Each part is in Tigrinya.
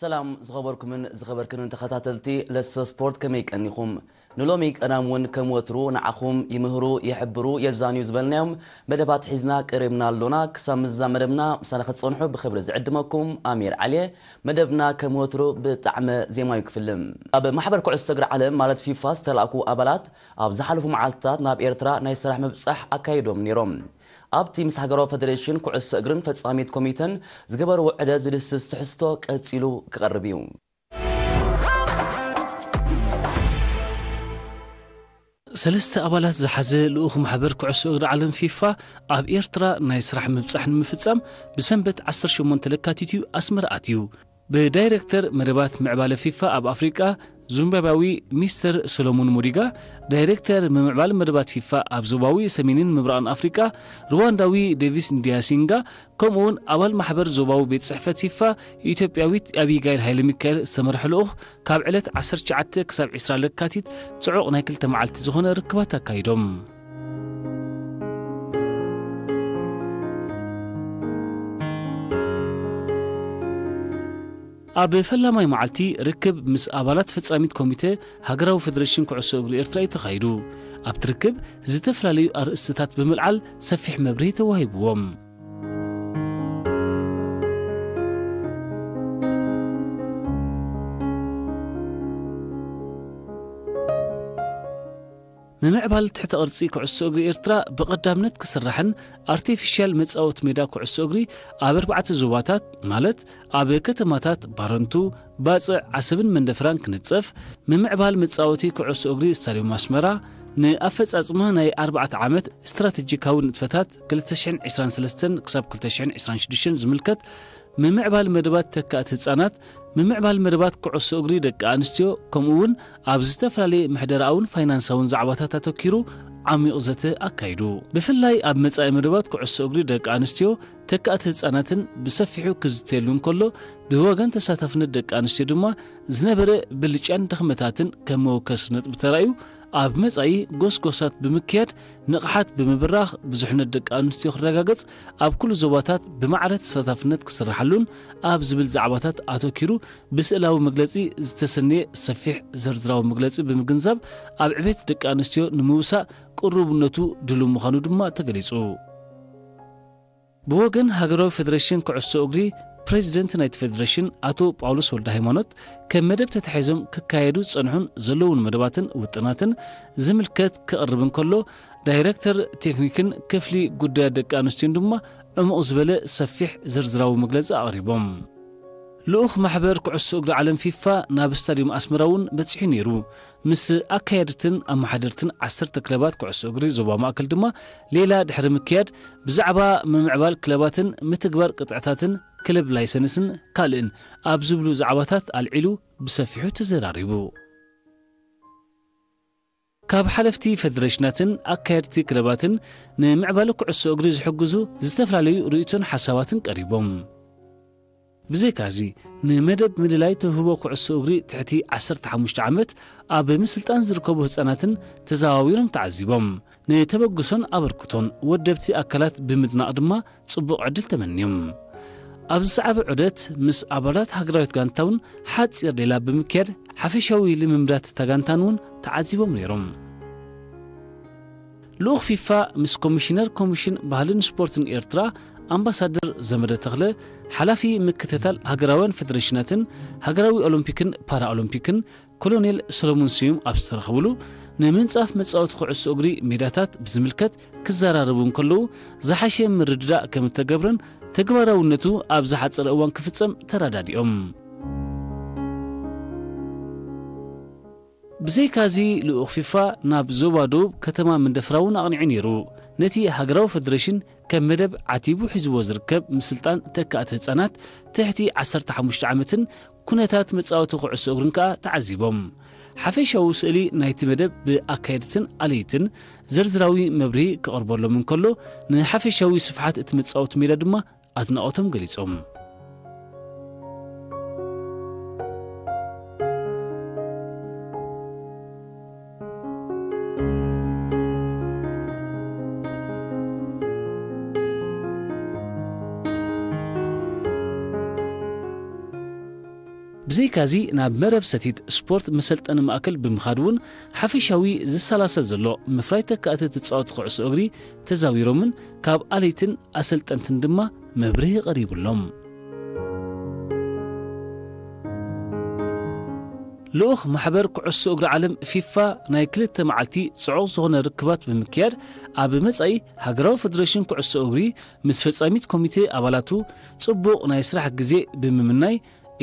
ሰላም ዝኸበርኩምን ዝኸበርክንን ተኸታተልቲ ለሰ ስፖርት፣ ከመይ ቀኒኹም? ንሎሚ ቀዳም እውን ከም ወትሩ ንዓኹም ይምህሩ፣ ይሕብሩ፣ የዛንዩ ዝበልናዮም መደባት ሒዝና ቀሪብና ኣሎና። ክሳብ ምዛ መደብና ምሳና ክትጸንሑ ብኽብሪ ዝዕድመኩም ኣሚር ዓልየ። መደብና ከም ወትሩ ብጣዕመ ዜማዊ ክፍልም። ኣብ ማሕበር ኩዕሶ እግሪ ዓለም ማለት ፊፋ ዝተላእኩ ኣባላት ኣብ ዝሓለፉ መዓልትታት ናብ ኤርትራ ናይ ስራሕ ምብጻሕ ኣካይዶም ነይሮም። ኣብቲ ምስ ሃገራዊ ፈደሬሽን ኩዕሶ እግርን ፈጻሚት ኮሚተን ዝገበርዎ ዕደ ዝድስስ ትሕዝቶ ቀጺሉ ክቐርብ እዩ። ሰለስተ ኣባላት ዝሓዘ ልኡኽ ማሕበር ኩዕሶ እግሪ ዓለም ፊፋ ኣብ ኤርትራ ናይ ስራሕ ምብጻሕ ንምፍጻም ብሰንበት ዓሰርተ ሸሞንተ ለካቲት እዩ ኣስመራ ኣትዩ። ብዳይሬክተር መደባት ምዕባለ ፊፋ ኣብ ኣፍሪቃ ዙምባብያዊ ሚስተር ሰሎሞን ሙዲጋ፣ ዳይሬክተር ምምዕባል መደባት ፊፋ ኣብ ዞባዊ ሰሜንን ምብራቕን ኣፍሪቃ ሩዋንዳዊ ዴቪስ እንዲያሲንጋ፣ ከምኡውን ኣባል ማሕበር ዞባዊ ቤት ጽሕፈት ፊፋ ኢትዮጵያዊት ኣቢጋይል ሃይለ ሚካኤል ዝተመርሐ ልኡኽ ካብ ዕለት ዓሰርተ ትሽዓተ ክሳብ ዕስራ ለካቲት ጽዑቕ ናይ ክልተ መዓልቲ ዝኾነ ርክባት ኣካይዶም። ኣብ ፈላማይ መዓልቲ ርክብ ምስ ኣባላት ፈጻሚት ኮሚተ ሃገራዊ ፈደሬሽን ኩዕሶ እግሪ ኤርትራ እዩ ተኻይዱ። ኣብቲ ርክብ ዝተፈላለዩ ኣርእስትታት ብምልዓል ሰፊሕ መብርሂ ተዋሂብዎም። ምምዕባል ትሕተ ቅርጺ ኩዕሶ እግሪ ኤርትራ ብቐዳምነት ክስራሕን ኣርቲፊሻል መጻወቲ ሜዳ ኩዕሶ እግሪ ኣብ ኣርባዕተ ዞባታት ማለት ኣብ ከተማታት ባረንቱ፣ ባጽዕ፣ ዓሰብን መንደፍራን ክንጸፍ፣ ምምዕባል መጻወቲ ኩዕሶ እግሪ ስታድዮም ኣስመራ፣ ንኣፈጻጽማ ናይ ኣርባዕተ ዓመት ስትራተጂካዊ ንጥፈታት ክልተ ሽሕን ዕስራን ሰለስተን ክሳብ ክልተ ሽሕን ዕስራን ሽዱሽተን ዝምልከት ምምዕባል መደባት ተካእቲ ህጻናት፣ ምምዕባል መደባት ኩዕሶ እግሪ ደቂ ኣንስትዮ፣ ከምኡ እውን ኣብ ዝተፈላለየ ምሕደራኣውን ፋይናንሳውን ዛዕባታት ኣተኪሩ ዓሚቕ ዘተ ኣካይዱ። ብፍላይ ኣብ መጻኢ መደባት ኩዕሶ እግሪ ደቂ ኣንስትዮ፣ ተካእቲ ህጻናትን ብሰፊሑ ክዝተየሉ እንከሎ፣ ብወገን ተሳታፍነት ደቂ ኣንስትዮ ድማ ዝነበረ ብልጫን ድኽመታትን ከም መወከሲ ነጥቢ ተራእዩ፣ ኣብ መጻኢ ጎስጎሳት ብምክያድ ንቕሓት ብምብራኽ ብዙሕነት ደቂ ኣንስትዮ ክረጋገጽ ኣብ ኩሉ ዞባታት ብማዕረ ተሳታፍነት ክስርሓሉን ኣብ ዝብል ዛዕባታት ኣተኪሩ ብስእላዊ መግለጺ ዝተሰነየ ሰፊሕ ዝርዝራዊ መግለጺ ብምግንዛብ ኣብ ዕቤት ደቂ ኣንስትዮ ንምውሳእ ቅሩብነቱ ድሉው ምዃኑ ድማ ተገሊጹ። ብወገን ሃገራዊ ፈደሬሽን ኩዕሶ እግሪ ፕሬዚደንት ናይቲ ፈደሬሽን ኣቶ ጳውሎስ ወልደ ሃይማኖት ከም መደብ ተታሒዞም ክካየዱ ዝጸንሑን ዘለውን መደባትን ውጥናትን ዝምልከት ክቕርብ እንከሎ ዳይሬክተር ቴክኒክን ክፍሊ ጉዳያት ደቂ ኣንስትዮን ድማ ዕሙቕ ዝበለ ሰፊሕ ዝርዝራዊ መግለጺ ኣቕሪቦም። ልኡኽ ማሕበር ኩዕሶ እግሪ ዓለም ፊፋ ናብ ስታድዮም ኣስመራ እውን በጺሑ ነይሩ። ምስ ኣካየድትን ኣመሓደርትን ዓሰርተ ክለባት ኩዕሶ እግሪ ዞባ ማእከል ድማ ሌላ ድሕሪ ምክያድ ብዛዕባ ምምዕባል ክለባትን ምትግባር ቅጥዕታትን ክለብ ላይሰንስን ካልእን ኣብ ዝብሉ ዛዕባታት ኣልዒሉ ብሰፊሑ ተዘራሪቡ። ካብ ሓለፍቲ ፈደሬሽናትን ኣካየድቲ ክለባትን ንምዕባለ ኩዕሶ እግሪ ዝሕግዙ ዝተፈላለዩ ርእይቶን ሓሳባትን ቀሪቦም። ብዘይካዚ ንመደብ ምልላይ ተውህቦ ኩዕሶ እግሪ ትሕቲ ዓሰርተ ሓሙሽተ ዓመት ኣብ ምስልጣን ዝርከቡ ህጻናትን ተዘዋዊሮም ተዓዚቦም። ንተበግሶን ኣበርክቶን ወደብቲ ኣካላት ብምድናቕ ድማ ጽቡቕ ዕድል ተመንዮም። ኣብ ዝሰዓበ ዑደት ምስ ኣባላት ሃገራዊት ጋንታ እውን ሓጺር ሌላ ብምክያድ ሓፈሻዊ ልምምዳት እታ ጋንታን እውን ተዓዚቦም ነይሮም። ልኡኽ ፊፋ ምስ ኮሚሽነር ኮሚሽን ባህልን ስፖርትን ኤርትራ ኣምባሳደር ዘመደ ተኽለ፣ ሓላፊ ምክትታል ሃገራውያን ፈደሬሽናትን ሃገራዊ ኦሎምፒክን ፓራኦሎምፒክን ኮሎኔል ሰሎሞን ስዩም ኣብ ዝተረኸብሉ፣ ንምንጻፍ መጻወቲ ኩዕሶ እግሪ ሜዳታት ብዝምልከት ክዘራረቡ እንከለዉ፣ ዝሓሸ ምርድዳእ ከም እተገብረን ተግባራውነቱ ኣብ ዝሓጸረ እዋን ክፍጸም ተረዳዲኦም። ብዘይካዚ ልኡኽ ፊፋ ናብ ዞባ ደቡብ ከተማ መንደፍራ እውን ኣቕኒዑ ነይሩ። ነቲ ሃገራዊ ፈደሬሽን ከም መደብ ዓቲቡ ሒዝዎ ዝርከብ ምስልጣን ተካእቲ ህጻናት ትሕቲ ዓሰርተ ሓሙሽተ ዓመትን ኩነታት መጻወቲ ኩዕሶ እግርን ከኣ ተዓዚቦም። ሓፈሻዊ ስእሊ ናይቲ መደብ ብኣካየድትን ኣለይትን ዝርዝራዊ መብርሂ ክቐርበሎም እንከሎ፣ ንሓፈሻዊ ስፍሓት እቲ መጻወቲ ሜዳ ድማ ኣድናቖቶም ገሊጾም። ብዘይካዚ ናብ መረብ ሰቲት ስፖርት መሰልጠኒ ማእከል ብምኻድ እውን ሓፈሻዊ ዝሰላሰል ዘሎ ምፍራይ ተካእቲ ተጻወቲ ኩዕሶ እግሪ ተዛዊሮምን ካብ ኣለይትን ኣሰልጠንትን ድማ መብርሂ ቀሪቡሎም። ልኡኽ ማሕበር ኩዕሶ እግሪ ዓለም ፊፋ ናይ ክልተ መዓልቲ ጽዑቕ ዝኾነ ርክባት ብምክያድ ኣብ መጻኢ ሃገራዊ ፈደረሽን ኩዕሶ እግሪ ምስ ፈጻሚት ኮሚቴ ኣባላቱ ጽቡቕ ናይ ስራሕ ግዜ ብምምናይ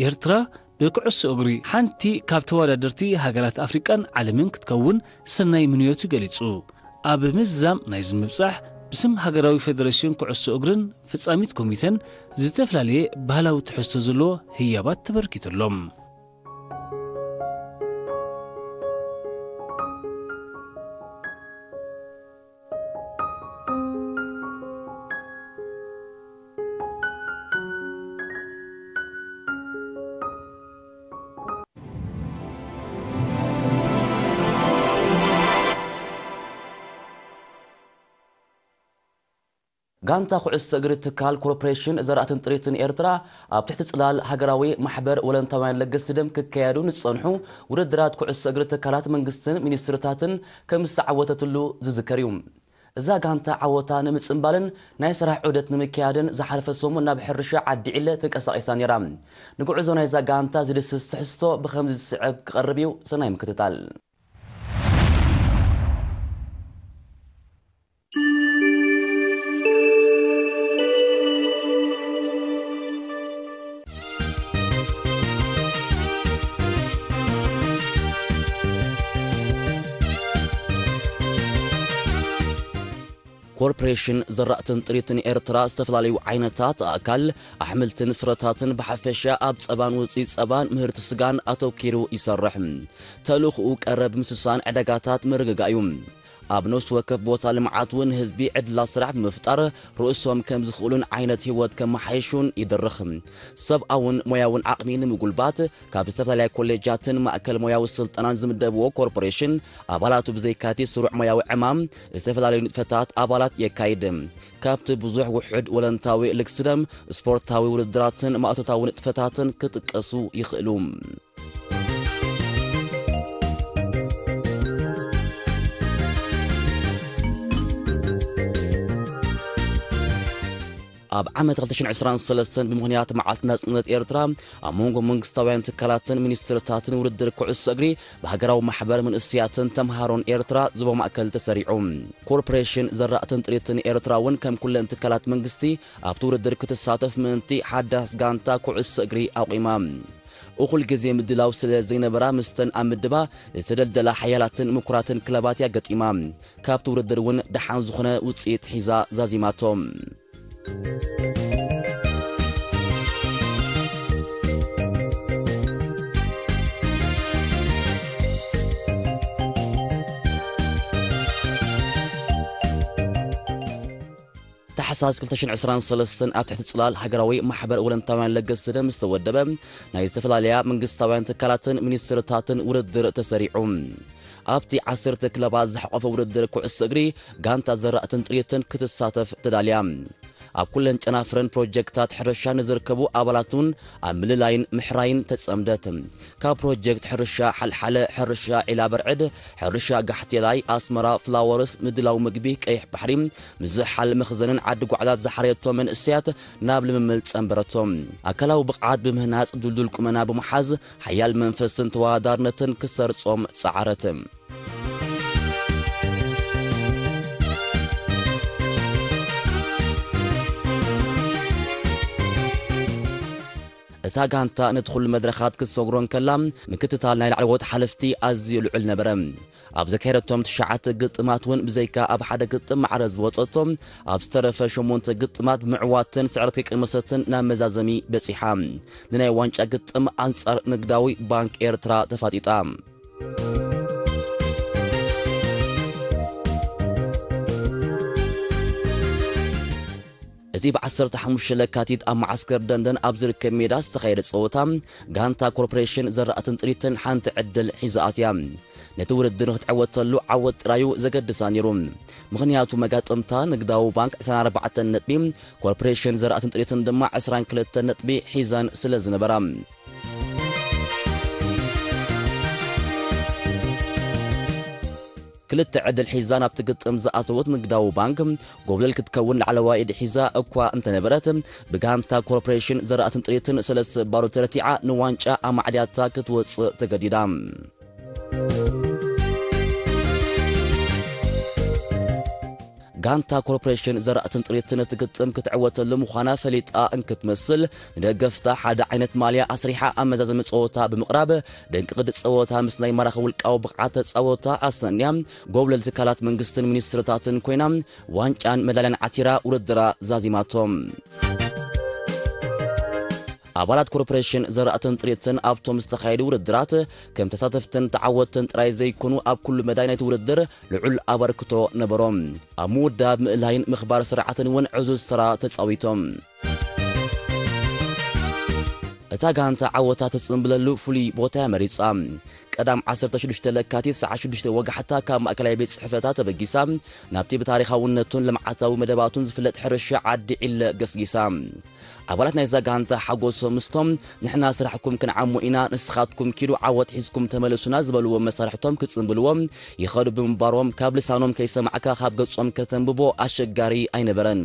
ኤርትራ ብኩዕሶ እግሪ ሓንቲ ካብ ተወዳደርቲ ሃገራት ኣፍሪቃን ዓለምን ክትከውን ሰናይ ምንዮቱ ገሊጹ። ኣብ ምዝዛም ናይዚ ምብጻሕ ብስም ሃገራዊ ፈደረሽን ኩዕሶ እግርን ፈጻሚት ኮሚተን ዝተፈላለየ ባህላዊ ትሕዝቶ ዘለዎ ህያባት ተበርኪቱሎም። ጋንታ ኩዕሶ እግሪ ትካል ኮርፖሬሽን ዘራእትን ጥሪትን ኤርትራ ኣብ ትሕቲ ጽላል ሃገራዊ ማሕበር ወለንታውያን ለገስቲ ደም ክካየዱ ንዝጸንሑ ውድድራት ኩዕሶ እግሪ ትካላት መንግስትን ሚኒስትርታትን ከም ዝተዓወተትሉ ዝዝከር እዩ። እዛ ጋንታ ዓወታ ንምጽንባልን ናይ ስራሕ ዑደት ንምክያድን ዝሓለፈ ሰሙን ናብ ሕርሻ ዓዲ ዒለ ተንቀሳቒሳ ነይራ። ንጉዕዞ ናይዛ ጋንታ ዝድስስ ትሕዝቶ ብኸምዚ ዝስዕብ ክቐርብ እዩ። ሰናይ ምክትታል። ኮርፖሬሽን ዘራእትን ጥሪትን ኤርትራ ዝተፈላለዩ ዓይነታት ኣእካል፣ ኣሕምልትን ፍረታትን ብሓፈሻ ኣብ ጸባን ውጽኢት ጸባን ምህርቲ ስጋን ኣተኪሩ ይሰርሕ። ተልእኾኡ ቀረብ ምስሳን ዕዳጋታት ምርግጋእ እዩ። ኣብ ነፍሲ ወከፍ ቦታ ልምዓት እውን ህዝቢ ዕድላት ስራሕ ብምፍጣር ርእሶም ከም ዝኽእሉን ዓይነት ህይወት ከመሓይሹን ይድርኽ። ሰብኣውን ሞያውን ዓቕሚ ንምጉልባት ካብ ዝተፈላለያ ኮሌጃትን ማእከል ሞያዊ ስልጠናን ዝምደብዎ ኮርፖሬሽን ኣባላቱ ብዘይካቲ ስሩዕ ሞያዊ ዕማም ዝተፈላለዩ ንጥፈታት ኣባላት የካይድ። ካብቲ ብዙሕ ውሑድ ወለንታዊ ልግስደም ስፖርታዊ ውድድራትን ማእቶታዊ ንጥፈታትን ክጥቀሱ ይኽእሉ። ኣብ ዓመት ክልተ ሽሕን ዕስራን ሰለስተን ብምኽንያት መዓልቲ ናጽነት ኤርትራ ኣብ መንጎ መንግስታውያን ትካላትን ሚኒስትርታትን ውድድር ኩዕሶ እግሪ ብሃገራዊ ማሕበር መንእሰያትን ተምሃሮን ኤርትራ ዞባ ማእከል ተሰሪዑ። ኮርፖሬሽን ዘራእትን ጥሪትን ኤርትራ እውን ከም ኩለን ትካላት መንግስቲ ኣብቲ ውድድር ክትሳተፍ ምእንቲ ሓዳስ ጋንታ ኩዕሶ እግሪ ኣቑማ። እኹል ግዜ ምድላው ስለ ዘይነበራ፣ ምስተን ኣብ ምድባ ዝተደልደላ ሓያላትን ምኩራትን ክለባት እያ ገጢማ። ካብቲ ውድድር እውን ደሓን ዝኾነ ውጽኢት ሒዛ ዛዚማቶ። ታሕሳስ ክልተ ሽሕን ዕስራን ሰለስተን ኣብ ትሕቲ ጽላል ሃገራዊ ማሕበር ወለንታውያን ለገስቲ ደም ዝተወደበ ናይ ዝተፈላለያ መንግስታውያን ትካላትን ሚኒስትርታትን ውድድር ተሰሪዑ። ኣብቲ ዓሰርተ ክለባት ዝሓቖፈ ውድድር ኩዕሶ እግሪ፣ ጋንታ ዘራእትን ጥሪትን ክትሳተፍ ተዳልያ። ኣብ ኩለን ጨናፍረን ፕሮጀክታት ሕርሻ ንዝርከቡ ኣባላት እውን ኣብ ምልላይን ምሕራይን ተጸምደት። ካብ ፕሮጀክት ሕርሻ ሓልሓለ፣ ሕርሻ ዒላ በርዕድ፣ ሕርሻ ጋሕቴላይ፣ ኣስመራ ፍላወርስ፣ ምድላው ምግቢ ቀይሕ ባሕሪ፣ ምዝሕሓል መኽዘንን ዓዲ ጓዕላት ዝሓረየቶ መንእሰያት ናብ ልምምድ ጸንበረቶም። ኣካላዊ ብቕዓት ብምህናጽ ድልዱል ቁመና ብምሓዝ ሓያል መንፈስን ተወዳዳርነትን ክሰርጾም ጸዓረት። እታ ጋንታ ነቲ ኩሉ መድረኻት ክትሰግሮ እንከላ፣ ምክትታል ናይ ላዕለዎት ሓለፍቲ ኣዝዩ ልዑል ነበረ። ኣብ ዘካየደቶም ትሽዓተ ግጥማት እውን ብዘይካ ኣብ ሓደ ግጥም ማዕረ ዝወጸቶ፣ ኣብ ዝተረፈ ሸሞንተ ግጥማት ብምዕዋትን ስዕረት ከይቀመሰትን ናብ መዛዘሚ በጺሓ። ንናይ ዋንጫ ግጥም ኣንጻር ንግዳዊ ባንክ ኤርትራ ተፋጢጣ። እቲ ብ ዓሰርተ ሓሙሽተ ለካቲት ኣብ መዓስከር ደንደን ኣብ ዝርከብ ሜዳ ዝተኻየደ ጸወታ፣ ጋንታ ኮርፖሬሽን ዘራእትን ጥሪትን ሓንቲ ዕድል ሒዛ ኣትያ። ነቲ ውድድር ንክትዕወተሉ ዓወት ጥራዩ ዘገድሳ ነይሩ። ምኽንያቱ መጋጥምታ ንግዳዊ ባንክ ዕስራን ኣርባዕተን ነጥቢ፣ ኮርፖሬሽን ዘራእትን ጥሪትን ድማ ዕስራን ክልተን ነጥቢ ሒዘን ስለ ዝነበራ። ክልተ ዕድል ሒዛ ናብቲ ግጥም ዝኣተወት ንግዳዊ ባንክ፣ ጎብለል ክትከውን ላዕለዋይ ኢድ ሒዛ እኳ እንተነበረት፣ ብጋንታ ኮርፖሬሽን ዘራእትን ጥሪትን ሰለስተ ባዶ ተረቲዓ ንዋንጫ ኣማዕድያታ ክትወጽእ ተገዲዳ። ጋንታ ኮርፖሬሽን ዘራእትን ጥሪትን እቲ ግጥም ክትዕወተሉ ምዃና ፈሊጣ እንክትመስል፣ ንደገፍታ ሓደ ዓይነት ማልያ ኣስሪሓ ኣብ መዛዘሚ ጸወታ ብምቕራብ፣ ድንቂ ቅዲ ጸወታ ምስ ናይ ማራኺ ውልቃዊ ብቕዓት ተጻወታ ኣሰንያ፣ ጎብለል ትካላት መንግስትን ሚኒስትርታትን ኮይና፣ ዋንጫን መዳልያን ዓቲራ ውድድራ ዛዚማቶ። ኣባላት ኮርፖሬሽን ዘራእትን ጥሪትን ኣብቶም ዝተኻየዱ ውድድራት ከም ተሳተፍትን ተዓወትን ጥራይ ዘይኮኑ፣ ኣብ ኩሉ መዳይ ናይቲ ውድድር ልዑል ኣበርክቶ ነበሮም። ኣብ ምውዳብ፣ ምእላይን ምኽባር ስርዓትን እውን ዕዙዝ ተራ ተጻዊቶም። እታ ጋንታ ዓወታ ተጽንብለሉ ፍሉይ ቦታ እያ መሪጻ። ቀዳም ዓሰርተ ሽዱሽተ ለካቲት ሰዓት ሽዱሽተ ወጋሕታ ካብ ማእከላይ ቤት ጽሕፈታ ተበጊሳ ናብቲ ብታሪኻውነቱን ልምዓታዊ መደባቱን ዝፍለጥ ሕርሻ ዓዲ ዒለ ገስጊሳ። ኣባላት ናይዛ ጋንታ ሓጎሶም ምስቶም፣ "ንሕና ስራሕኩም ክንዓሞ ኢና፣ ንስኻትኩም ኪዱ ዓወት ሒዝኩም ተመለሱና" ዝበልዎም መሳርሕቶም ክጽንብልዎም ይኸዱ ብምንባሮም፣ ካብ ልሳኖም ከይሰማዕካ ካብ ገጾም ከተንብቦ ኣሸጋሪ ኣይነበረን።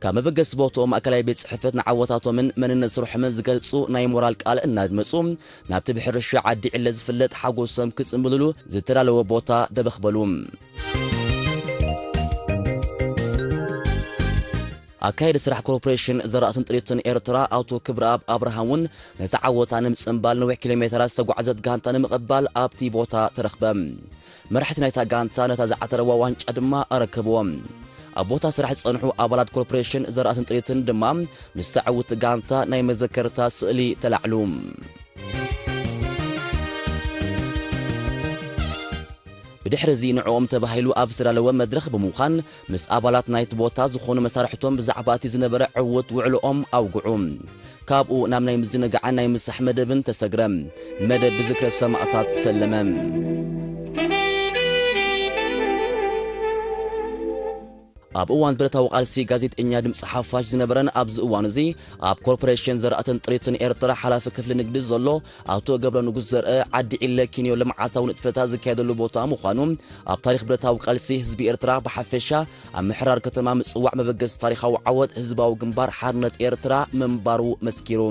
ካብ መበገሲ ቦትኦም ማእከላይ ቤት ጽሕፈት ንዓወታቶምን መንነት ስርሖምን ዝገልጹ ናይ ሞራል ቃል እናድመጹ፣ ናብቲ ብሕርሻ ዓዲ ዕለ ዝፍለጥ ሓጎሶም ክጽንብልሉ ዝተዳለወ ቦታ ደበኽ በሉ። ኣካየዲ ስራሕ ኮርፖሬሽን ዘራእትን ጥሪትን ኤርትራ ኣቶ ክብረኣብ ኣብርሃም እውን ነቲ ዓወታ ንምጽንባል ነዊሕ ኪሎ ሜተራት ዝተጓዕዘት ጋንታ ንምቕባል ኣብቲ ቦታ ተረኽበ። መራሕቲ ናይታ ጋንታ ነታ ዝዓተረዋ ዋንጫ ድማ ኣረከብዎም። ኣብ ቦታ ስራሕ ዝጸንሑ ኣባላት ኮርፖሬሽን ዘራእትን ጥሪትን ድማ ምስቲ ዕውት ጋንታ ናይ መዘከርታ ስእሊ ተላዕሉ። ብድሕሪ እዚ ንዕኦም ተባሂሉ ኣብ ዝተዳለወ መድረኽ ብምዃን ምስ ኣባላት ናይቲ ቦታ ዝኾኑ መሳርሕቶም ብዛዕባ እቲ ዝነበረ ዕውት ውዕልኦም ኣውግዑ። ካብኡ ናብ ናይ ምዝንጋዕን ናይ ምሳሕ መደብን ተሰግረ። መደብ ብዝክረ ሰማእታት ፈለመ። ኣብ እዋን ብረታዊ ቃልሲ ጋዜጠኛ ድምፂ ሓፋሽ ዝነበረን ኣብዚ እዋን እዚ ኣብ ኮርፖሬሽን ዘራእትን ጥሪትን ኤርትራ ሓላፊ ክፍሊ ንግዲ ዘሎ ኣቶ ገብረ ንጉስ ዘርአ፣ ዓዲ ዒለ ኪንዮ ልምዓታዊ ንጥፈታት ዝካየደሉ ቦታ ምዃኑ፣ ኣብ ታሪኽ ብረታዊ ቃልሲ ህዝቢ ኤርትራ ብሓፈሻ፣ ኣብ ምሕራር ከተማ ምጽዋዕ መበገሲ ታሪኻዊ ዓወት ህዝባዊ ግንባር ሓርነት ኤርትራ ምንባሩ መስኪሩ።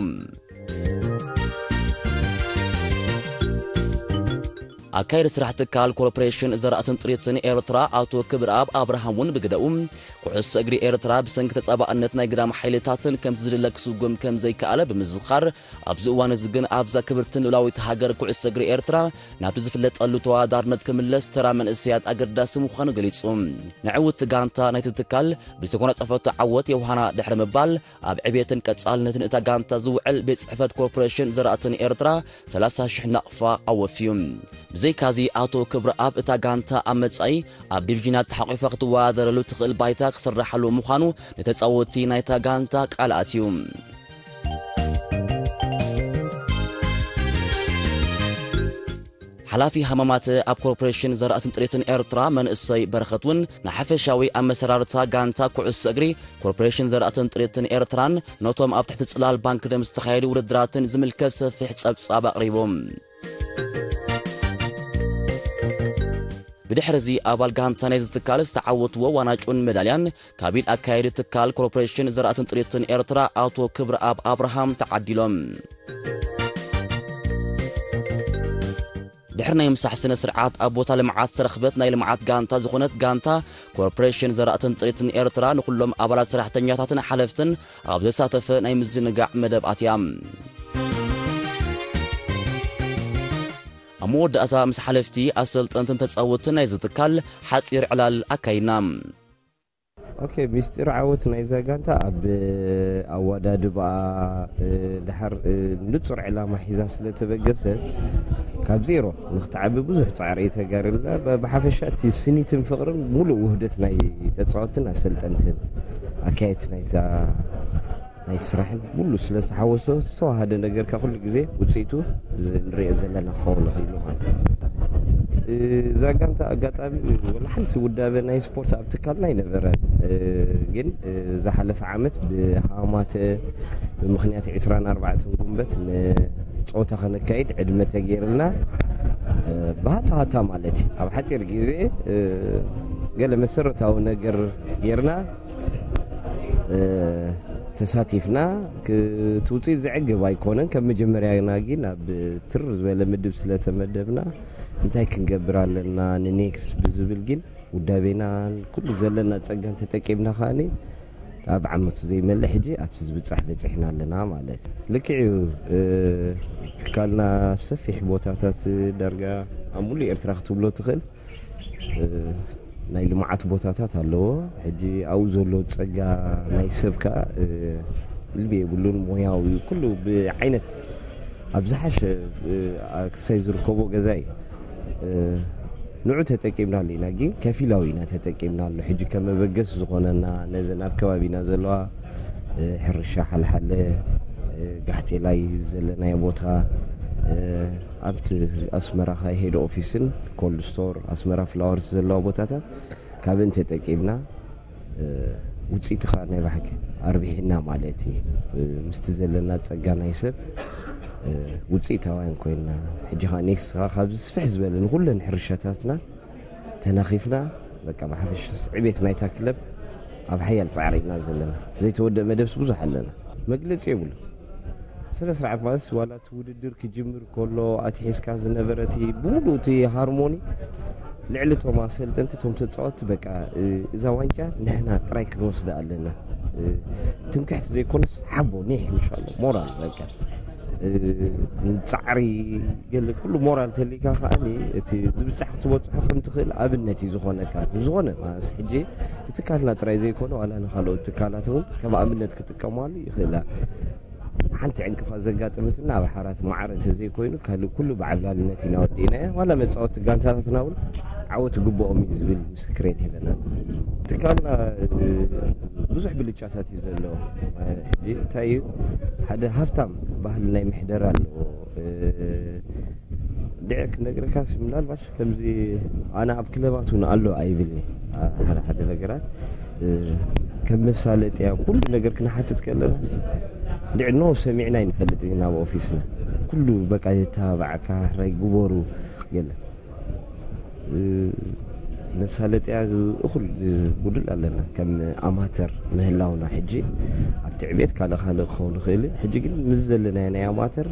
ኣካየዲ ስራሕ ትካል ኮርፖሬሽን ዘራእትን ጥሪትን ኤርትራ ኣቶ ክብረኣብ ኣብርሃም እውን ብግደኡ፣ ኩዕሶ እግሪ ኤርትራ ብሰንኪ ተጻባእነት ናይ ግዳም ሓይልታትን ከምቲ ዝድለ ክስጉም ከም ዘይከኣለ ብምዝኻር፣ ኣብዚ እዋን እዚ ግን ኣብዛ ክብርትን ልኡላዊት ሃገር ኩዕሶ እግሪ ኤርትራ ናብቲ ዝፍለጠሉ ተወዳዳርነት ክምለስ ተራ መንእሰያት ኣገዳሲ ምዃኑ ገሊጹ። ንዕውቲ ጋንታ ናይቲ ትካል ብዝተጎናጸፈቶ ዓወት የውሃና ድሕሪ ምባል፣ ኣብ ዕብየትን ቀጻልነትን እታ ጋንታ ዝውዕል ቤት ጽሕፈት ኮርፖሬሽን ዘራእትን ኤርትራ ሰላሳ ሽሕ ናቕፋ ኣወፍዩ። ብዘይካዚ ኣቶ ክብረኣብ እታ ጋንታ ኣብ መጻኢ ኣብ ዲቪዥናት ተሓቂፋ ክትወዳደረሉ ትኽእል ባይታ ክስራሓሉ ምዃኑ ንተጻወትቲ ናይታ ጋንታ ቃል ኣትዩ። ሓላፊ ሃማማት ኣብ ኮርፖሬሽን ዘራእትን ጥሪትን ኤርትራ መንእሰይ በረኸት እውን ንሓፈሻዊ ኣመሰራርታ ጋንታ ኩዕሶ እግሪ ኮርፖሬሽን ዘራእትን ጥሪትን ኤርትራን ነቶም ኣብ ትሕቲ ጽላል ባንክ ደም ዝተኻየዱ ውድድራትን ዝምልከት ሰፊሕ ጸብጻብ ኣቕሪቡ። ብድሕሪ እዚ ኣባል ጋንታ ናይዚ ትካል ዝተዓወትዎ ዋናጩን መዳልያን ካብ ኢድ ኣካያዲ ትካል ኮርፖሬሽን ዘራእትን ጥሪትን ኤርትራ ኣቶ ክብረኣብ ኣብርሃም ተዓዲሎም። ድሕሪ ናይ ምሳሕ ስነ ስርዓት ኣብ ቦታ ልምዓት ዝተረኽበት ናይ ልምዓት ጋንታ ዝኾነት ጋንታ ኮርፖሬሽን ዘራእትን ጥሪትን ኤርትራ ንኹሎም ኣባላት ሰራሕተኛታትን ሓለፍትን ኣብ ዘሳተፈ ናይ ምዝንጋዕ መደብ ኣትያ። ኣብ መወዳእታ ምስ ሓለፍቲ ኣሰልጠንትን ተጻወትን ናይዚ ትካል ሓጺር ዕላል ኣካይድና። ኦኬ፣ ሚስጢር ዓወት ናይዛ ጋንታ ኣብ ኣወዳድባኣ፣ እ፣ ድሓር፣ እ፣ ንጹር ዕላማ ሒዛ ስለ ተበገሰት፣ ካብ ዜሮ ንኽትዓቢ ብዙሕ ጻዕሪ እዩ ተጋርላ። ብ-፣ ብሓፈሻ እቲ ስኒትን ፍቕርን ምሉእ ውህደት ናይ ተጻወትን ኣሰልጠንትን ኣካየድቲ ናይታ፣ ናይቲ ስራሕን ሙሉ ስለ ዝተሓወሶ፣ ዝተዋሃደ ነገር ካብ ኩሉ ግዜ ውጽኢቱ እዚ ንሪኦ ዘለና ክኸውን ይኽእል እዩ ማለት እዩ። እዛ ጋንታ ኣጋጣሚ ወላ ሓንቲ ውዳበ ናይ ስፖርት ኣብ ትካልና ኣይነበረን። እ፣ ግን፣ እ፣ ዝሓለፈ ዓመት ብሃማተ ብምኽንያት ዕስራን ኣርባዕተን ጉንበት ንጸወታ ከነካይድ ዕድመ ተገይርልና። ብሃታ ሃታ ማለት እዩ። ኣብ ሓፂር ግዜ ገለ መሰረታዊ ነገር ጌርና ተሳቲፍና ክትውፅእ ዘዕግብ ኣይኮነን። ከም መጀመርያና ግን ኣብ ትር ዝበለ ምድብ ስለተመደብና እንታይ ክንገብር ኣለና ንኔክስት ብዝብል ግን ውዳቤና ኩሉ ዘለና ፀጋን ተጠቂምና ከዓኒ ኣብ ዓመቱ ዘይመልእ ሕጂ ኣብቲ ዝብፃሕ በፂሕና ኣለና ማለት እዩ። ልክዕ እዩ። ትካልና ሰፊሕ ቦታታት ዳርጋ ኣብ ሙሉ ኤርትራ ክትብሎ ትኽእል ናይ ልምዓት ቦታታት ኣለዎ። ሕጂ ኣብኡ ዘሎ ፀጋ ናይ ሰብ ከዓ ልቢ የብሉን። ሞያዊ ኩሉ ብዓይነት ኣብ ዝሓሸ ክሳይ ዝርከቦ ገዛ እዩ። ንዑ ተጠቂምናሉ ኢና፣ ግን ከፊላዊ ኢና ተጠቂምናሉ። ሕጂ ከም መበገስ ዝኾነና ነዘን ኣብ ከባቢና ዘለዋ ሕርሻ ሓልሓለ፣ ጋሕቴላይ ዘለናዮ ቦታ፣ ኣብቲ ኣስመራ ሄድ ኦፊስን ኮልድ ስቶር ኣስመራ ፍላወርስ ዘለዋ ቦታታት ካብን ተጠቂምና ውፅኢቱ ከዓ ናይ ባሕቂ ኣርቢሕና ማለት እዩ። ምስቲ ዘለና ፀጋ ናይ ሰብ ውፅኢታውያን ኮይና ሕጂ ከዓ ኔክስት ከዓ ካብዚ ስፍሕ ዝበለ ንኩለን ሕርሻታትና ተናኺፍና በቃ ብሓፈሽ ዕቤት ናይታ ክለብ ኣብ ሓያል ፃዕሪ ኢና ዘለና። ዘይተወደእ መደብስ ብዙሕ ኣለና፣ መግለፂ የብሉ። ስነ ስርዓት ማለት ዋላ እቲ ውድድር ክጅምር ከሎ ኣትሒዝካ ዝነበረ እቲ ብምሉእ እቲ ሃርሞኒ ልዕሊ እቶም ኣሰልጠንቲ እቶም ተፃወትቲ በቃ እዛ ዋንጫ ንሕና ጥራይ ክንወስዳ ኣለና ትምክሕቲ ዘይኮነስ ሓቦ ኒሕ ምሻሎ ሞራል በቃ ፃዕሪ ገለ ኩሉ ሞራል ተሊካ ከዓኒ እቲ ዝብፃሕ ክትበፅሖ ከም ትኽእል ኣብነት እዩ ዝኾነካ። ዝኾነ ማለት ሕጂ ንትካልና ጥራይ ዘይኮነ ዋላ ንካልኦት ትካላት እውን ከም ኣብነት ክጥቀማሉ ይኽእላ። ሓንቲ ዕንቅፋት ዘጋጥመትና ኣብ ሓራት ማዕረ ተዘይኮይኑ ካልእ ኩሉ ብዓብላልነት ኢና ወዲእናዮ። ዋላ መፃወቲ ጋንታታትና እውን ዓወት ግብኦም እዩ ዝብል ምስክሬን ሂበና። ትካልና ብዙሕ ብልጫታት እዩ ዘለዎ። ሕጂ እንታይ እዩ ሓደ ሃፍታም ባህሊ ናይ ምሕደራ ኣለዎ። ድዕ ክነግረካስ ምናልባሽ ከምዚ ኣነ ኣብ ክለባት እውን ኣሎ ኣይብልኒ። ሓደ ሓደ ነገራት ከም መሳለጥያ ኩሉ ነገር ክንሓትት ከለና ድዕ ኖ ሰሚዕና ኣይንፈልጥ ኢና ናብ ኦፊስና ኩሉ በቃ የተባባዕካ ሕራይ ግበሩ ገለ መሳለጥያ እኹል ጉድል ኣለና ከም ኣማተር ምህላውና ሕጂ ኣብቲ ዕቤት ካልእ ካልእ ክኸውን ይኽእል እዩ። ሕጂ ግን ምስ ዘለናዮ ናይ ኣማተር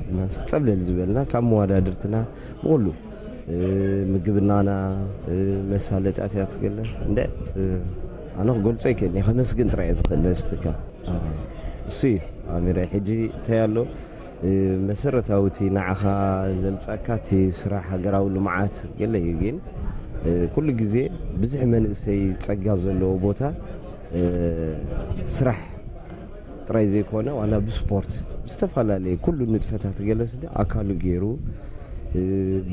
ጸብለል ዝበልና ካብ መዋዳድርትና ብኹሉ ምግብናና መሳለጥያታት ገለ እንደ ኣነ ክገልጾ ይክእል እየ። ከመስግን ጥራይ እየ ዝኽእል ነዚ ትካል። እሱ እዩ ኣሚረ ሕጂ እንታይ ኣሎ መሰረታዊ እቲ ንዓኻ ዘምጻካ እቲ ስራሕ ሃገራዊ ልምዓት ገለ እዩ ግን ኩሉ ግዜ ብዙሕ መንእሰይ ጸጋ ዘለዎ ቦታ ስራሕ ጥራይ ዘይኮነ ዋላ ብስፖርት ብዝተፈላለየ ኩሉ ንጥፈታት ገለስ ኣካሉ ገይሩ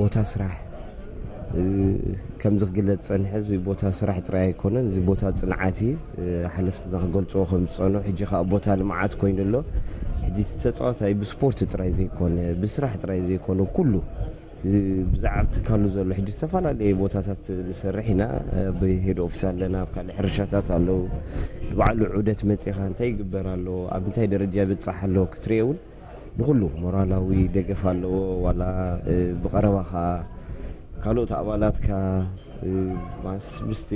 ቦታ ስራሕ ከምዚ ክግለጽ ጸኒሐ እዚ ቦታ ስራሕ ጥራይ ኣይኮነን። እዚ ቦታ ጽንዓት እዩ። ሓለፍትና ክገልጽዎ ከም ዝጸኑ ሕጂ ከዓ ቦታ ልምዓት ኮይኑ ኣሎ። ሕጂ እቲ ተጻዋታይ ብስፖርት ጥራይ ዘይኮነ ብስራሕ ጥራይ ዘይኮነ ኩሉ ብዛዕባ ትካሉ ዘሎ ሕጂ ዝተፈላለየ ቦታታት ንሰርሕ ኢና። ብሄድ ኦፊስ ኣለና፣ ኣብ ካልእ ሕርሻታት ኣለዉ። ባዕሉ ዑደት መጺኻ እንታይ ይግበር ኣሎ፣ ኣብ እንታይ ደረጃ ይብጻሕ ኣሎ ክትሪኦ እውን ንኹሉ ሞራላዊ ደገፍ ኣለዎ። ዋላ ብቐረባ ከዓ ካልኦት ኣባላትካ ማስ ምስቲ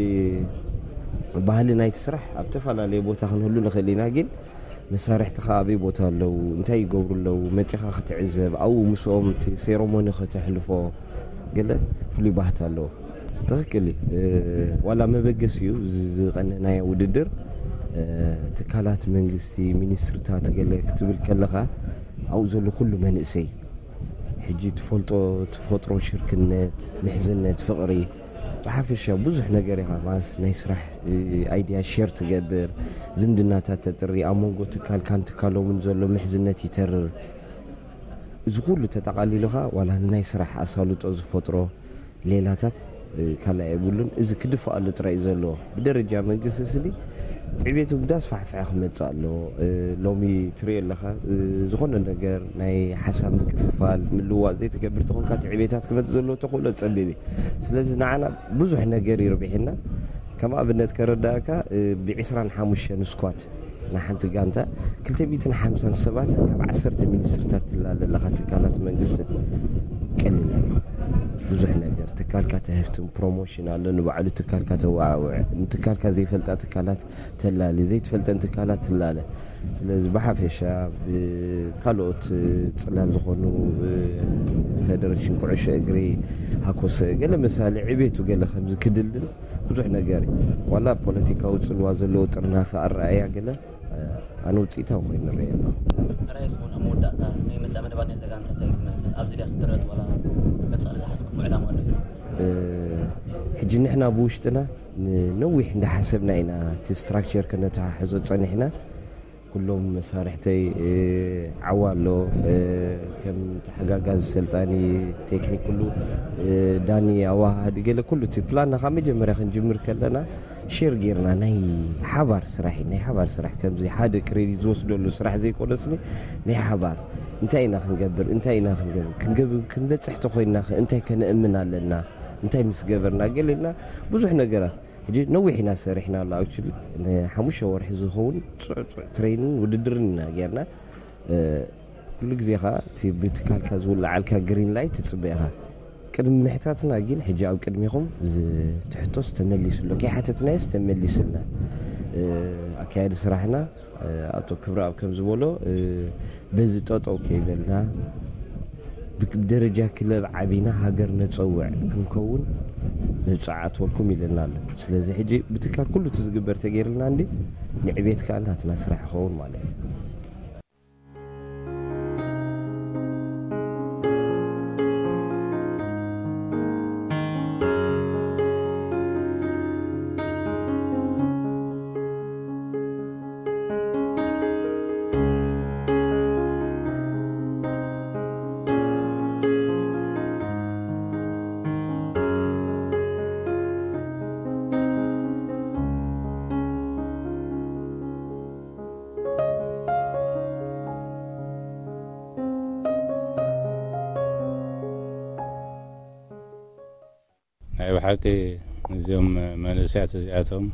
ባህሊ ናይቲ ስራሕ ኣብ ተፈላለየ ቦታ ክንህሉ ንኽእል ኢና ግን መሳርሕትኻ ኣበይ ቦታ ኣለዉ እንታይ ይገብሩ ኣለዉ መፂኻ ክትዕዘብ ኣብኡ ምስኦም እቲ ሴሮሞኒ ከተሕልፎ ገለ ፍሉይ ባህታ ኣለዎ። ትኽክል እዩ። ዋላ መበገሲ እዩ ዝቐነናዮ ውድድር ትካላት መንግስቲ ሚኒስትርታት ገለ ክትብል ከለኻ ኣብኡ ዘሎ ኩሉ መንእሰይ ሕጂ ትፈልጦ ትፈጥሮ ሽርክነት ምሕዝነት ፍቕሪ ብሓፈሻ ብዙሕ ነገር ኢኻ ማለት ናይ ስራሕ ኣይድያ ሸር ትገብር ዝምድናታት ተጥሪ ኣብ መንጎ ትካልካን ትካሎምን ዘሎ ምሕዝነት ይተርር። እዚ ኩሉ ተጠቓሊሉኻ ዋላ ንናይ ስራሕ ኣሳልጦ ዝፈጥሮ ሌላታት ካልእ የብሉን። እዚ ክድፍኣሉ ጥራይ እዩ ዘለዎ። ብደረጃ መንግስቲ ስኒ ዕቤቱ ግዳ ስፋሕፍሐ ክመፅእ ኣለዎ። ሎሚ ትሪኦ ኣለኻ ዝኾነ ነገር ናይ ሓሳብ ምክፍፋል ምልዋጥ ዘይትገብር ተኾንካ እቲ ዕቤታት ክመፅእ ዘለዎ ተኽእሎ ፀቢብ እዩ። ስለዚ ንዓና ብዙሕ ነገር ይርብሕና። ከም ኣብነት ከረዳእካ ብዒስራን ሓሙሽተን ስኳድ ንሓንቲ ጋንታ ክልተ ሚእትን ሓምሳን ሰባት ካብ ዓሰርተ ሚኒስትርታት ትላለ ኣለኻ ትካላት መንግስትን ቀሊል ኣይኮን። ትካልካ ተህፍትም፣ ፕሮሞሽን ኣሎ፣ ንባዕሉ ትካልካ ተዋዕውዕ፣ ንትካልካ ዘይፈልጣ ትካላት ተላሊ፣ ዘይትፈልጠን ትካላት ትላለ። ስለዚ ብሓፈሻ ብካልኦት ጽላል ዝኾኑ፣ ፌደሬሽን ኩዕሾ እግሪ ሃኮሰ ገለ መሳሊ ዕቤቱ ገለ ከምዚ ክድልድል ብዙሕ ነገር እዩ። ዋላ ፖለቲካዊ ጽልዋ ዘለዎ ጥርናፈ ኣረኣያ ገለ ኣነ ውፅኢታዊ ኮይኑ ንሪኦ ኣለኹ። ራእይ ዝኾነ ኣብ መወዳእታ ናይ መፅኣ መደባት ናይ ዘጋንታ እንታይ ዝመስል ኣብዚ ዲያ ክትረጥ ዋላ ቀፃሊ ዝሓዝኩም ዕላማ ኣሎ እዩ? ሕጂ ንሕና ብውሽጥና ንነዊሕ እንዳሓሰብና ኢና እቲ ስትራክቸር ከነተሓሕዞ ፀኒሕና። ኩሎም መሳርሕተይ ዓዋ ኣሎ፣ ከም ተሓጋጋዚ ሰልጣኒ ቴክኒክ ኩሉ፣ ዳኒ ኣዋሃሃዲ ገለ ኩሉ እቲ ፕላንና ካብ መጀመርያ ክንጅምር ከለና ሼር ጌርና ናይ ሓባር ስራሕ እዩ። ናይ ሓባር ስራሕ ከምዚ ሓደ ክሬዲት ዝወስደሉ ስራሕ ዘይኮነስኒ ናይ ሓባር እንታይ ኢና ክንገብር እንታይ ኢና ክንገብር ክንገብር ክንበፅሕ ተኮይንና ከ እንታይ ከነእምን ኣለና እንታይ ምስ ገበርና ገለ ኢልና ብዙሕ ነገራት ሕጂ ነዊሕ ኢና ሰሪሕና ኣሎ ኣክቹሊ ንሓሙሽተ ወርሒ ዝኸውን ፅዑፅዕ ትሬንን ውድድርን ኢና ጌርና። ኩሉ ግዜ ኸዓ እቲ ብትካልካ ዝውልዓልካ ግሪን ላይት ትፅበ ኢኻ። ቅድሚ ምሕታትና ግን ሕጂ ኣብ ቅድሚኹም ትሕቶስ ተመሊሱ ኣሎ ከይሓተትናዮስ ተመሊስልና። ኣካያዲ ስራሕና ኣቶ ክብረኣብ ከም ዝበሎ በዚ ጠጠው ከይበልና ብደረጃ ክለብ ዓቢና ሃገር ነፀውዕ ክንከውን ንፅዓትወልኩም ኢለና ኣሎ። ስለዚ ሕጂ ብትካል ኩሉ እቲ ዝግበር ተገይርልና እንዲ ንዕቤት ከዓ ናትና ስራሕ ይኸውን ማለት እዩ። ናይ ብሓቂ እዚኦም መንእሰያት እዚኣቶም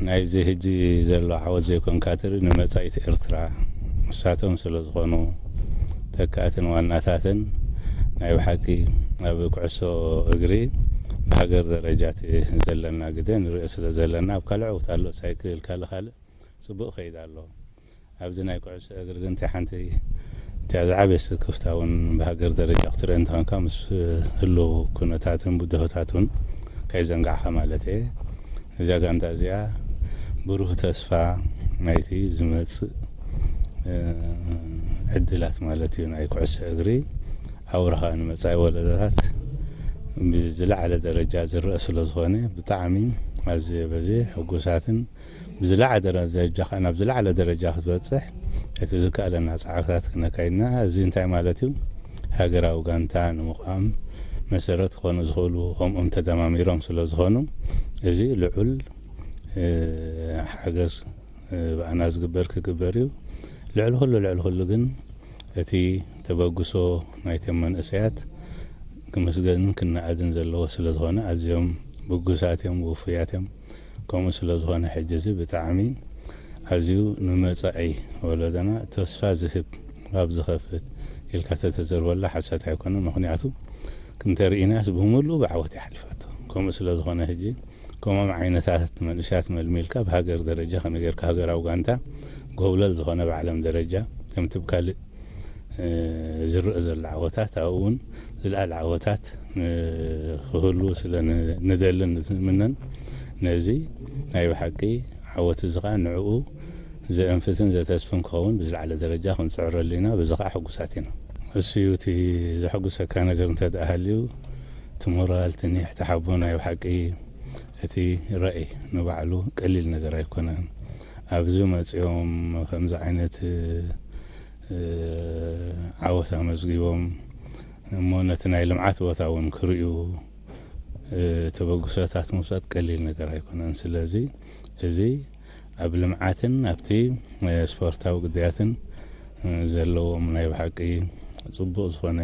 ናይዚ ህጂ ዘሎ ዓወት ዘይኮንካ ትርኢ ንመጻኢት ኤርትራ ንሳቶም ስለ ዝኾኑ ተካእትን ዋናታትን ናይ ብሓቂ ኣብ ኩዕሶ እግሪ ብሃገር ደረጃ እቲ ዘለና ግደ ንሪኦ ስለ ዘለና ኣብ ካልእ ዕውት ኣሎ ሳይክል ካልእ ካልእ ጽቡቕ ከይድ ኣሎ። ኣብዚ ናይ ኩዕሶ እግሪ ግን እንታይ ሓንቲ እቲያ ዝዓበየ ስክፍታ እውን ብሃገር ደረጃ ክትርኢ እንተኾንካ ምስ ህልው ኩነታትን ብድሆታት እውን ከይዘንጋዕካ ማለት እየ። እዚኣ ጋንታ እዚኣ ብሩህ ተስፋ ናይቲ ዝመፅእ ዕድላት ማለት እዩ ናይ ኩዕሶ እግሪ ኣውራኻ ንመፃኢ ወለዶታት ብዝለዓለ ደረጃ ዝረአ ስለ ዝኾነ ብጣዕሚ ኣዝየ በዚ ሕጉሳትን ብዝለዓለ ደረጃ ከዓ ናብ ዝለዓለ ደረጃ ክትበፅሕ እቲ ዝከኣለና ፃዕርታት ክነካይድና። እዚ እንታይ ማለት እዩ? ሃገራዊ ጋንታ ንምቋም መሰረት ክኾኑ ዝኽእሉ ከምኦም ተደማሚሮም ስለ ዝኾኑ እዚ ልዑል ሓገዝ ብኣና ዝግበር ክግበር እዩ። ልዕሊ ኩሉ ልዕሊ ኩሉ ግን እቲ ተበግሶ ናይቶም መንእሰያት ክምስገንን ክነኣድን ዘለዎ ስለ ዝኾነ ኣዝዮም ብጉሳት እዮም፣ ውፉያት እዮም። ከምኡ ስለ ዝኾነ ሕጂ እዚ ብጣዕሚ ኣዝዩ ንመጻኢ ወለዶና ተስፋ ዝህብ ባብ ዝኸፍት ኢልካ ተተዘርበላ ሓሰት ኣይኮነን። ምኽንያቱ ክንተርኢናስ ብምሉእ ብዓወት ይሓልፋቶ። ከምኡ ስለ ዝኾነ ሕጂ ከምኦም ዓይነታት መንእሰያት መልሚልካ ብሃገር ደረጃ ከመይ ጌርካ ሃገራዊ ጋንታ ጎብለል ዝኾነ ብዓለም ደረጃ ከምቲ ብካልእ ዝረአ ዘሎ ዓወታት ኣብኡ እውን ዝለዓለ ዓወታት ክህሉ ስለ ንደልን ንትምነን ነዚ ናይ ብሓቂ ዓወት እዚ ከዓ ንዕኡ ዘእንፍትን ዘተስፍን ክኸውን ብዝለዓለ ደረጃ ክንፅዕረሉ ኢና። በዚ ከዓ ሕጉሳት ኢና። እሱ እዩ እቲ ዘሐጉሰካ ነገር እንተ ደኣ ሃልዩ እቲ ሞራል እቲ ኒሕ እቲ ሓቦ ናይ ብሓቂ እቲ ራእይ ንባዕሉ ቀሊል ነገር ኣይኮነን። ኣብዚ መፂኦም ከምዚ ዓይነት ዓወት ኣመዝጊቦም እሞ ነቲ ናይ ልምዓት ቦታ እውን ክርእዩ ተበግሶታት ምውሳድ ቀሊል ነገር ኣይኮነን። ስለዚ እዚ ኣብ ልምዓትን ኣብቲ ስፖርታዊ ግዳያትን ዘለዎም ናይ ብሓቂ ፅቡቕ ዝኾነ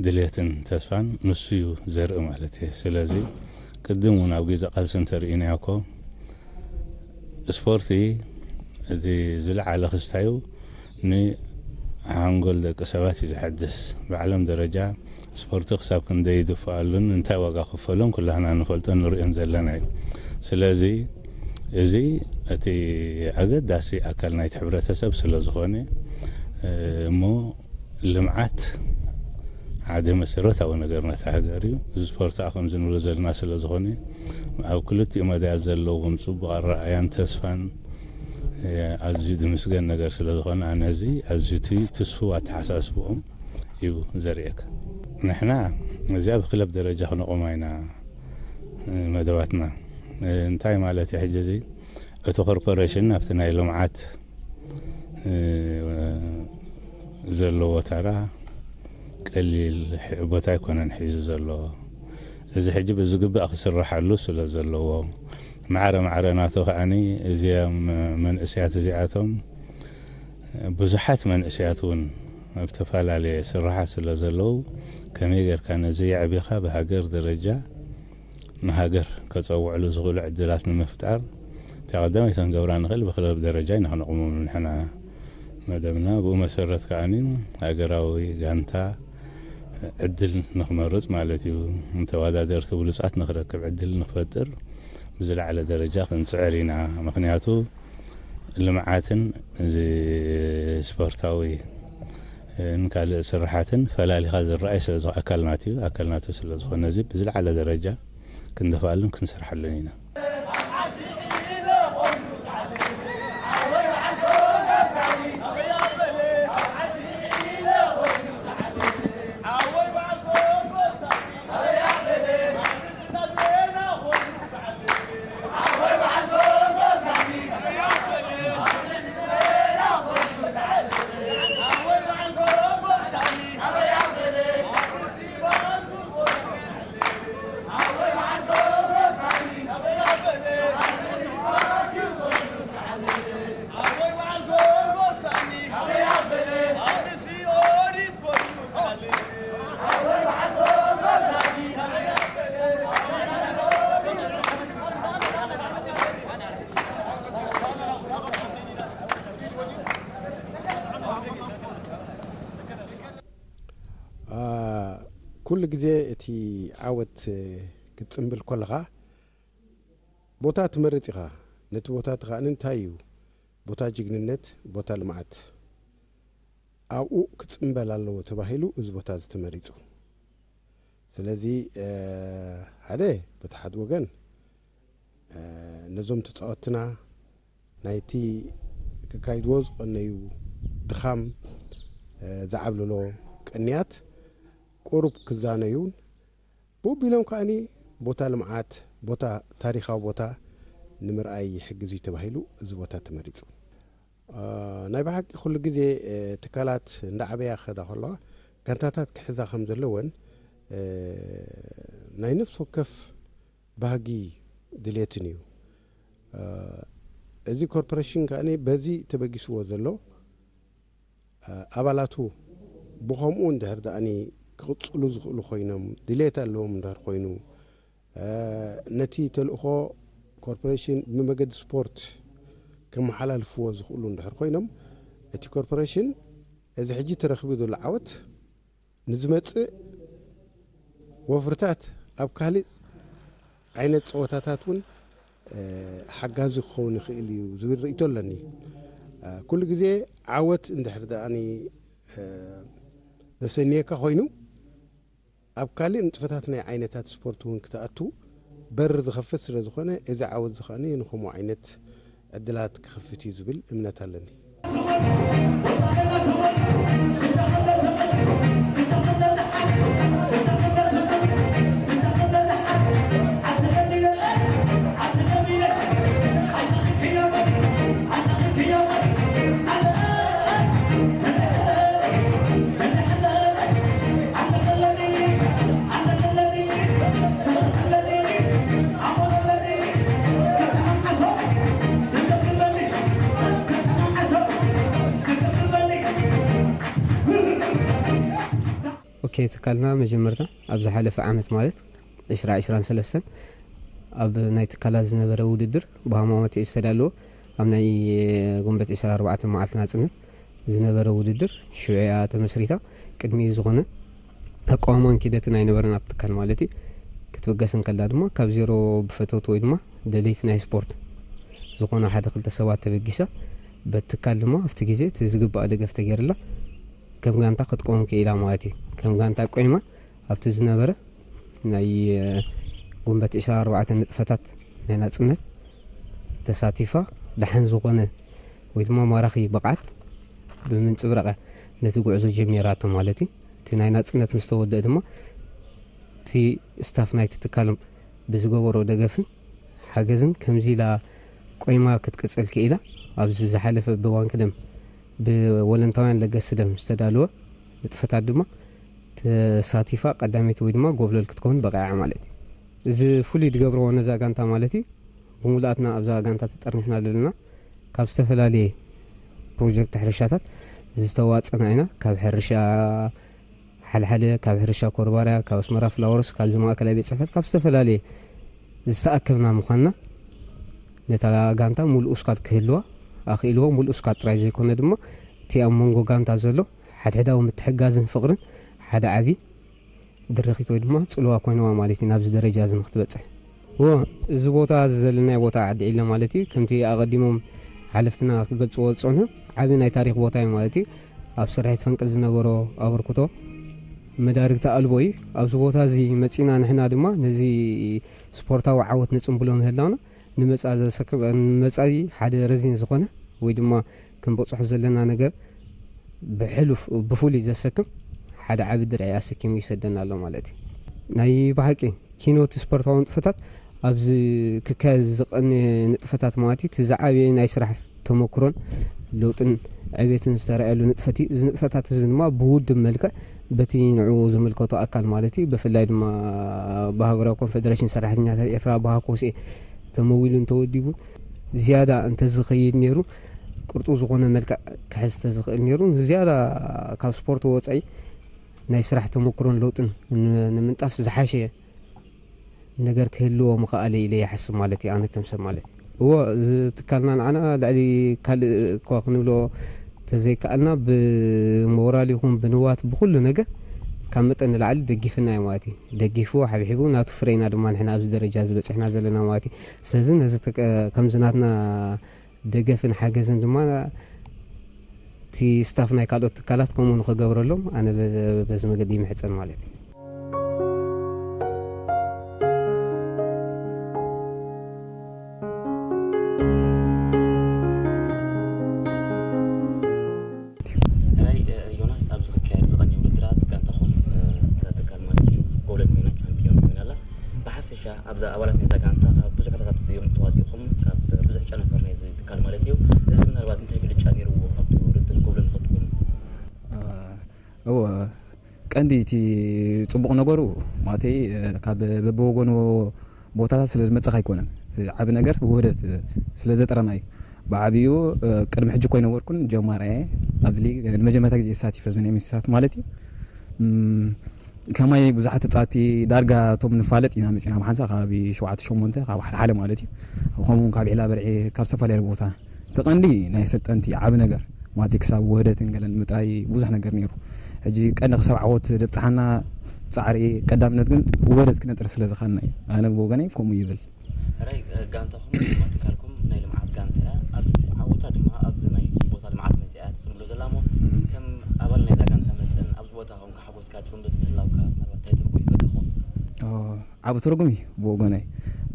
ድሌትን ተስፋን ንሱ እዩ ዘርኢ ማለት እዩ። ስለዚ ቅድም እውን ኣብ ግዜ ቃልሲ እንተርኢናዮ እኮ ስፖርቲ እቲ ዝለዓለ ክስታዩ ንሓንጎል ደቂ ሰባት እዩ ዘሐድስ። ብዓለም ደረጃ ስፖርቲ ክሳብ ክንደይ ይድፍኣሉን እንታይ ዋጋ ክፈሎም ኩላህና ንፈልጦን ንሪኦን ዘለና እዩ። ስለዚ እዚ እቲ ኣገዳሲ ኣካል ናይቲ ሕብረተሰብ ስለ ዝኾነ፣ እ፣ እሞ ልምዓት ሓደ መሰረታዊ ነገር ነታ ሃገር እዩ። እዚ ስፖርት ከዓ ከምዚ ንብሎ ዘለና ስለ ዝኾነ ኣብ ክልቲኡ መዳያት ዘለዎም ፅቡቕ ኣረኣያን ተስፋን፣ እ፣ ኣዝዩ ዝምስገን ነገር ስለ ዝኾነ ኣነ እዚ ኣዝዩ እቲ ትስፉው ኣተሓሳስብኦም እዩ ዘርእየካ። ንሕና እዚኣ ብክለብ ደረጃ ክነቆማ ኢና፣ እ፣ መደባትና። እ፣ እንታይ ማለት እዩ ሕጂ እዚ? እቲ ኮርፖሬሽን ኣብቲ ናይ ልምዓት፣ እ፣ ዘለዎ ተራ ቀሊል ሕ-፣ ቦታ ኣይኮነን ሒዙ ዘሎ። እዚ ሕጂ ብዝግባእ ክስረሓሉ ስለ ዘለዎ፣ ማዕረ ማዕረ ናቱ ከዓኒ እዚኦም መንእሰያት እዚኣቶም ብዙሓት መንእሰያት እውን ኣብ ዝተፈላለየ ስራሓት ስለ ዘለዉ፣ ከመይ ጌርካ ነዚ የዕቢኻ ብሃገር ደረጃ ንሃገር ከጸውዕሉ ዝኽእሉ ዕድላት ንምፍጣር፣ እታ ቀዳመይቲ ክንገብራ ንኽእል ብክለብ ደረጃ ኢና ክነቕሞም ንሕና መደብና። ብኡ መሰረት ከዓኒ ሃገራዊ ጋንታ ዕድል ንኽመርጽ ማለት እዩ። ተወዳደርቲ ብሉጻት ንኽረክብ ዕድል ንኽፈጥር ብዝለዓለ ደረጃ ክንጽዕር ኢና። ምኽንያቱ ልምዓትን እዚ ስፖርታዊ ን ካልእ ስራሓትን ፈላሊኻ ዝረኣይ ስለ ዝኾ-፣ ኣካል ናቱ እዩ። ኣካል ናቱ ስለ ዝኾነ እዚ ብዝለዓለ ደረጃ ክንደፍኣሉን ክንሰርሓሉን ኢና። አ፣ ኩሉ ግዜ እቲ ዓወት ክትጽምብል ከለኻ ቦታ ትመርጽ ኢኻ። ነቲ ቦታ እቲ ከኣ እንታይ እዩ? ቦታ ጅግንነት፣ ቦታ ልምዓት። ኣብኡ ክጽምበል ኣለዎ ተባሂሉ እዚ ቦታ እዚ ተመሪጹ። ስለዚ፣ እ፣ ሓደ በቲ ሓደ ወገን፣ እ፣ ነዞም ተጻወትና ናይቲ ክካይድዎ ዝቐነዩ ድኻም፣ እ፣ ዝዓብልሎ ቅንያት ቁሩብ ክዛነዩን ብኡ ቢሎም ከኣኒ ቦታ ልምዓት፣ ቦታ፣ ታሪኻዊ ቦታ ንምርኣይ ይሕግዝ እዩ ተባሂሉ እዚ ቦታ ተመሪጹ። እ፣ ናይ ብሓቂ ኩሉ ግዜ፣ እ፣ ትካላት እንዳዓበያ ክኸዳ ከለዋ ጋንታታት ክሕዛ ከም ዘለወን፣ እ፣ ናይ ነፍሲ ወከፍ ባህጊ ድሌትን እዩ። እ፣ እዚ ኮርፖሬሽን ከኣኒ በዚ ተበጊስዎ ዘሎ፣ እ፣ ኣባላቱ ብኸምኡ እንድሕር ደኣኒ ክቕጽሉ ዝኽእሉ ኮይኖም፣ ድሌት ኣለዎም እንድሕር ኮይኑ፣ እ፣ ነቲ ተልእኾ ኮርፖሬሽን ብመገዲ ስፖርት ከመሓላልፍዎ ዝኽእሉ እንድሕር ኮይኖም፣ እቲ ኮርፖሬሽን እዚ ሕጂ ተረኺቡ ዘሎ ዓወት ንዝመጽእ ወፍርታት ኣብ ካልእ ዓይነት ጸወታታት እውን፣ እ፣ ሓጋዚ ክኸውን ይኽእል እዩ ዝብል ርእይቶ ኣለኒ። እ፣ ኩሉ ግዜ ዓወት እንድሕር ደኣኒ፣ እ፣ ዘሰንየካ ኮይኑ፣ ኣብ ካልእ ንጥፈታት ናይ ዓይነታት ስፖርት እውን ክትኣቱ በር ዝኸፍት ስለ ዝኾነ፣ እዚ ዓወት እዚ ከኣ ንኸምኡ ዓይነት ዕድላት ክኸፍት እዩ ዝብል እምነት ኣለኒ። ኦኬ፣ ትካልና መጀመርታ ኣብ ዝሓለፈ ዓመት ማለት ዕስራ ዕስራን ሰለስተን ኣብ ናይ ትካላት ዝነበረ ውድድር ብሃማማት እዩ ዝተዳለወ። ኣብ ናይ ጉንበት ዕስራ ኣርባዕተ መዓልቲ ናጽነት ዝነበረ ውድድር ሽዑ እያ ተመስሪታ። ቅድሚኡ ዝኾነ ኣቋማን ኪደትን ኣይነበረን ኣብ ትካል ማለት እዩ። ክትበገስ እንከላ ድማ ካብ ዜሮ ብፈተውቲ ወይ ድማ ደለይቲ ናይ ስፖርት ዝኾኑ ሓደ ክልተ ሰባት ተበጊሳ በቲ ትካል ድማ ኣብቲ ግዜ እቲ ዝግባእ ደገፍ ተገይርላ ከም ጋንታ ክትቆም ክኢላ ማለት እዩ። ከም ጋንታ ቆይማ ኣብቲ ዝነበረ ናይ ጉንበት ዕስራን ኣርባዕተን ንጥፈታት ናይ ናጽነት ተሳቲፋ ደሓን ዝኾነ ወይ ድማ ማራኺ ብቕዓት ብምንጽብራቕ ነቲ ጉዕዞ ጀሚራቶ ማለት እዩ። እቲ ናይ ናጽነት ምስ ተወደአ ድማ እቲ ስታፍ ናይቲ ትካል ብዝገበሮ ደገፍን ሓገዝን ከምዚ ኢላ ቆይማ ክትቅጽል ክኢላ። ኣብዚ ዝሓለፈ ብባንክ ደም ብወለንታውያን ለገስቲ ደም ዝተዳለወ ንጥፈታት ድማ ተሳቲፋ ቀዳመይቲ ወይ ድማ ጎብለል ክትከውን በቂዓ ማለት እዩ። እዚ ፍሉይ ዝገብርዎ ነዛ ጋንታ ማለት እዩ፣ ብምሉኣትና ኣብዛ ጋንታ ተጠርኒፍና ዘለና ካብ ዝተፈላለየ ፕሮጀክት ሕርሻታት ዝተዋፀና ኢና። ካብ ሕርሻ ሓልሓለ፣ ካብ ሕርሻ ኮርባርያ፣ ካብ ኣስመራ ፍላወርስ፣ ካብ ማእከላይ ቤት ፅሕፈት፣ ካብ ዝተፈላለየ ዝተኣከብና ምዃንና ነታ ጋንታ ሙሉእ ስኳድ ክህልዋ ኣኽኢልዎ። ሙሉእ ስኳድ ጥራይ ዘይኮነ ድማ እቲ ኣብ መንጎ ጋንታ ዘሎ ሓድሕዳዊ ምትሕጋዝን ፍቕርን ሓደ ዓቢ ድርኺት ወይ ድማ ጽልዋ ኮይንዋ ማለት እዩ ናብዚ ደረጃ እዚ ንክትበጽሕ። እዎ፣ እዚ ቦታ እዚ ዘለናዮ ቦታ ዓዲ ዒለ ማለት እዩ፣ ከምቲ ኣቐዲሞም ሓለፍትና ክገልጽዎ ዝጸንሑ ዓቢ ናይ ታሪኽ ቦታ እዩ ማለት እዩ። ኣብ ስርሒት ፈንቅል ዝነበሮ ኣበርክቶ መዳርግቲ ኣልቦ እዩ። ኣብዚ ቦታ እዚ መጺና ንሕና ድማ ነዚ ስፖርታዊ ዓወት ነጽንብሎ ምህላውና ንመጻኢ ዘሰክም፣ ንመጻኢ ሓደ ረዚን ዝኾነ ወይ ድማ ክንበጽሖ ዘለና ነገር ብሕሉፍ ብፍሉይ ዘሰክም ሓደ ዓቢ ድርዒ ኣሰኪሙ ይሰደና ኣሎ ማለት እዩ። ናይ ብሓቂ ኪኖት ስፖርታዊ ንጥፈታት ኣብዚ ክካየድ ዝቐኒ ንጥፈታት ማለት እዩ። እቲ ዝዓበየ ናይ ስራሕ ተመክሮን ለውጥን ዕቤትን ዝተረኣየሉ ንጥፈት እዩ። እዚ ንጥፈታት እዚ ድማ ብውድብ መልክዕ በቲ ንዕኡ ዝምልከቶ ኣካል ማለት እዩ፣ ብፍላይ ድማ ብሃገራዊ ኮንፌደሬሽን ሰራሕተኛታት ኤርትራ ብሃኮስኤ ተመዊሉ እንተወዲቡ ዝያዳ እንተዝኸይድ ነይሩ ቅርጡ ዝኾነ መልክዕ ክሕዝ ተዝኽእል ነይሩ። ዝያዳ ካብ ስፖርት ወፃኢ ናይ ስራሕ ተመክሮን ለውጥን ን-፣ ንምንጣፍ ዝሓሸ ነገር ክህልዎ ምኽኣለ ኢለ ይሓስብ ማለት እዩ፣ ኣነ ከም ሰብ ማለት እዩ። እዎ፣ እዚ ትካልና ንዓና ልዕሊ ካልእ እኳ ክንብሎ ተዘይከኣልና ብሞራል ይኹን ብንዋት ብኩሉ ነገር ካብ መጠን ንላዕሊ ደጊፍና እዩ ማለት እዩ። ደጊፉ ሓብሒቡ ናቱ ፍሬና ድማ ንሕና ኣብዚ ደረጃ ዝበፅሕና ዘለና ማለት እዩ። ስለዚ ነዚ ተቀ-፣ ከምዚ ናትና ደገፍን ሓገዝን ድማ እቲ ስታፍ ናይ ካልኦት ትካላት ከምኡ ንኽገብረሎም ኣነ በ-፣ በዚ መገዲ ይምሕጸን ማለት እዩ። ሕራይ፣ እ፣ ዮናስ፣ ኣብዚ ክካየድ ዝቐንየ ውድድራት ጋንታኹም፣ እ፣ እታ ትካል ማለት እዩ፣ ጎብለል ኮይና ቻምፒዮን ኮይና ኣላ። ብሓፈሻ ኣብዛ ኣባላት ናይዛ ጋንታ ካብ ብዙሕ ቦታታት እዮም ተዋፂኹም፣ ካብ ብዙሕ ጨናፍር ናይዚ ትካል ማለት እዩ። እዚ ምናልባት እንታይ ብልጫ ነይርዎ ኣብቲ ውድድር ጎብለል ንኸትኩም? እ፣ እወ፣ ቀንዲ እቲ ጽቡቕ ነገሩ ማለተይ፣ እ፣ ካብ በብወገኑ ቦታታት ስለ ዝመጽእ ኣይኮነን። እቲ ዓቢ ነገር ውህደት ስለ ዘጥረና እዩ። ብዓቢኡ፣ እ፣ ቅድሚ ሕጂ እኮ ኣይነበርኩን፣ ጀማሪ እየ። ኣብ ሊግ ንመጀመርታ ግዜ እሳቲፍ ኣብዚ ናይ ሚኒስትራት ማለት እዩ። እም፣ ከማይ ብዙሓት ተጻወትቲ ዳርጋ እቶም ንፋለጥ ኢና መጺና፣ ብሓንሳእ ከባቢ ሸውዓተ ሸሞንተ ካብ ሓልሓለ ማለት እዩ። ከምኡ እውን ካብ ዒላ በርዒ፣ ካብ ዝተፈላለየ ቦታ። እቲ ቀንዲ ናይ ኣሰልጠንቲ ዓቢ ነገር ማለት ክሳብ ውህደትን ገለን ምጥራይ ብዙሕ ነገር ነይሩ። ሕጂ ቀንዲ ክሳብ ዓወት ደብጽሓና ጻዕሪ ቀዳምነት ግን ውህደት ክነጥር ስለ ዝኸኣልና እዩ። ኣነ ብወገነይ ከምኡ ይብል። ሕራይ፣ እ፣ ጋንታኹም ወይ ድማ ትካልኩም ናይ ልምዓት ጋንታ እያ። ኣብዚ ዓወታ ድማ ኣብዚ ናይ ቦታ ልምዓት መጺኣ እያ ትጽንብሎ ዘላ እሞ፣ ከም ኣባል ናይዛ ጋንታ መጠን ኣብዚ ቦታ ኮንካ ሓጎስካ ትጽንብል ምህላውካ ምናልባት እንታይ ትርጉም ይህበካ ይኸውን? ኦ፣ ዓቢ ትርጉም እዩ ብወገነይ።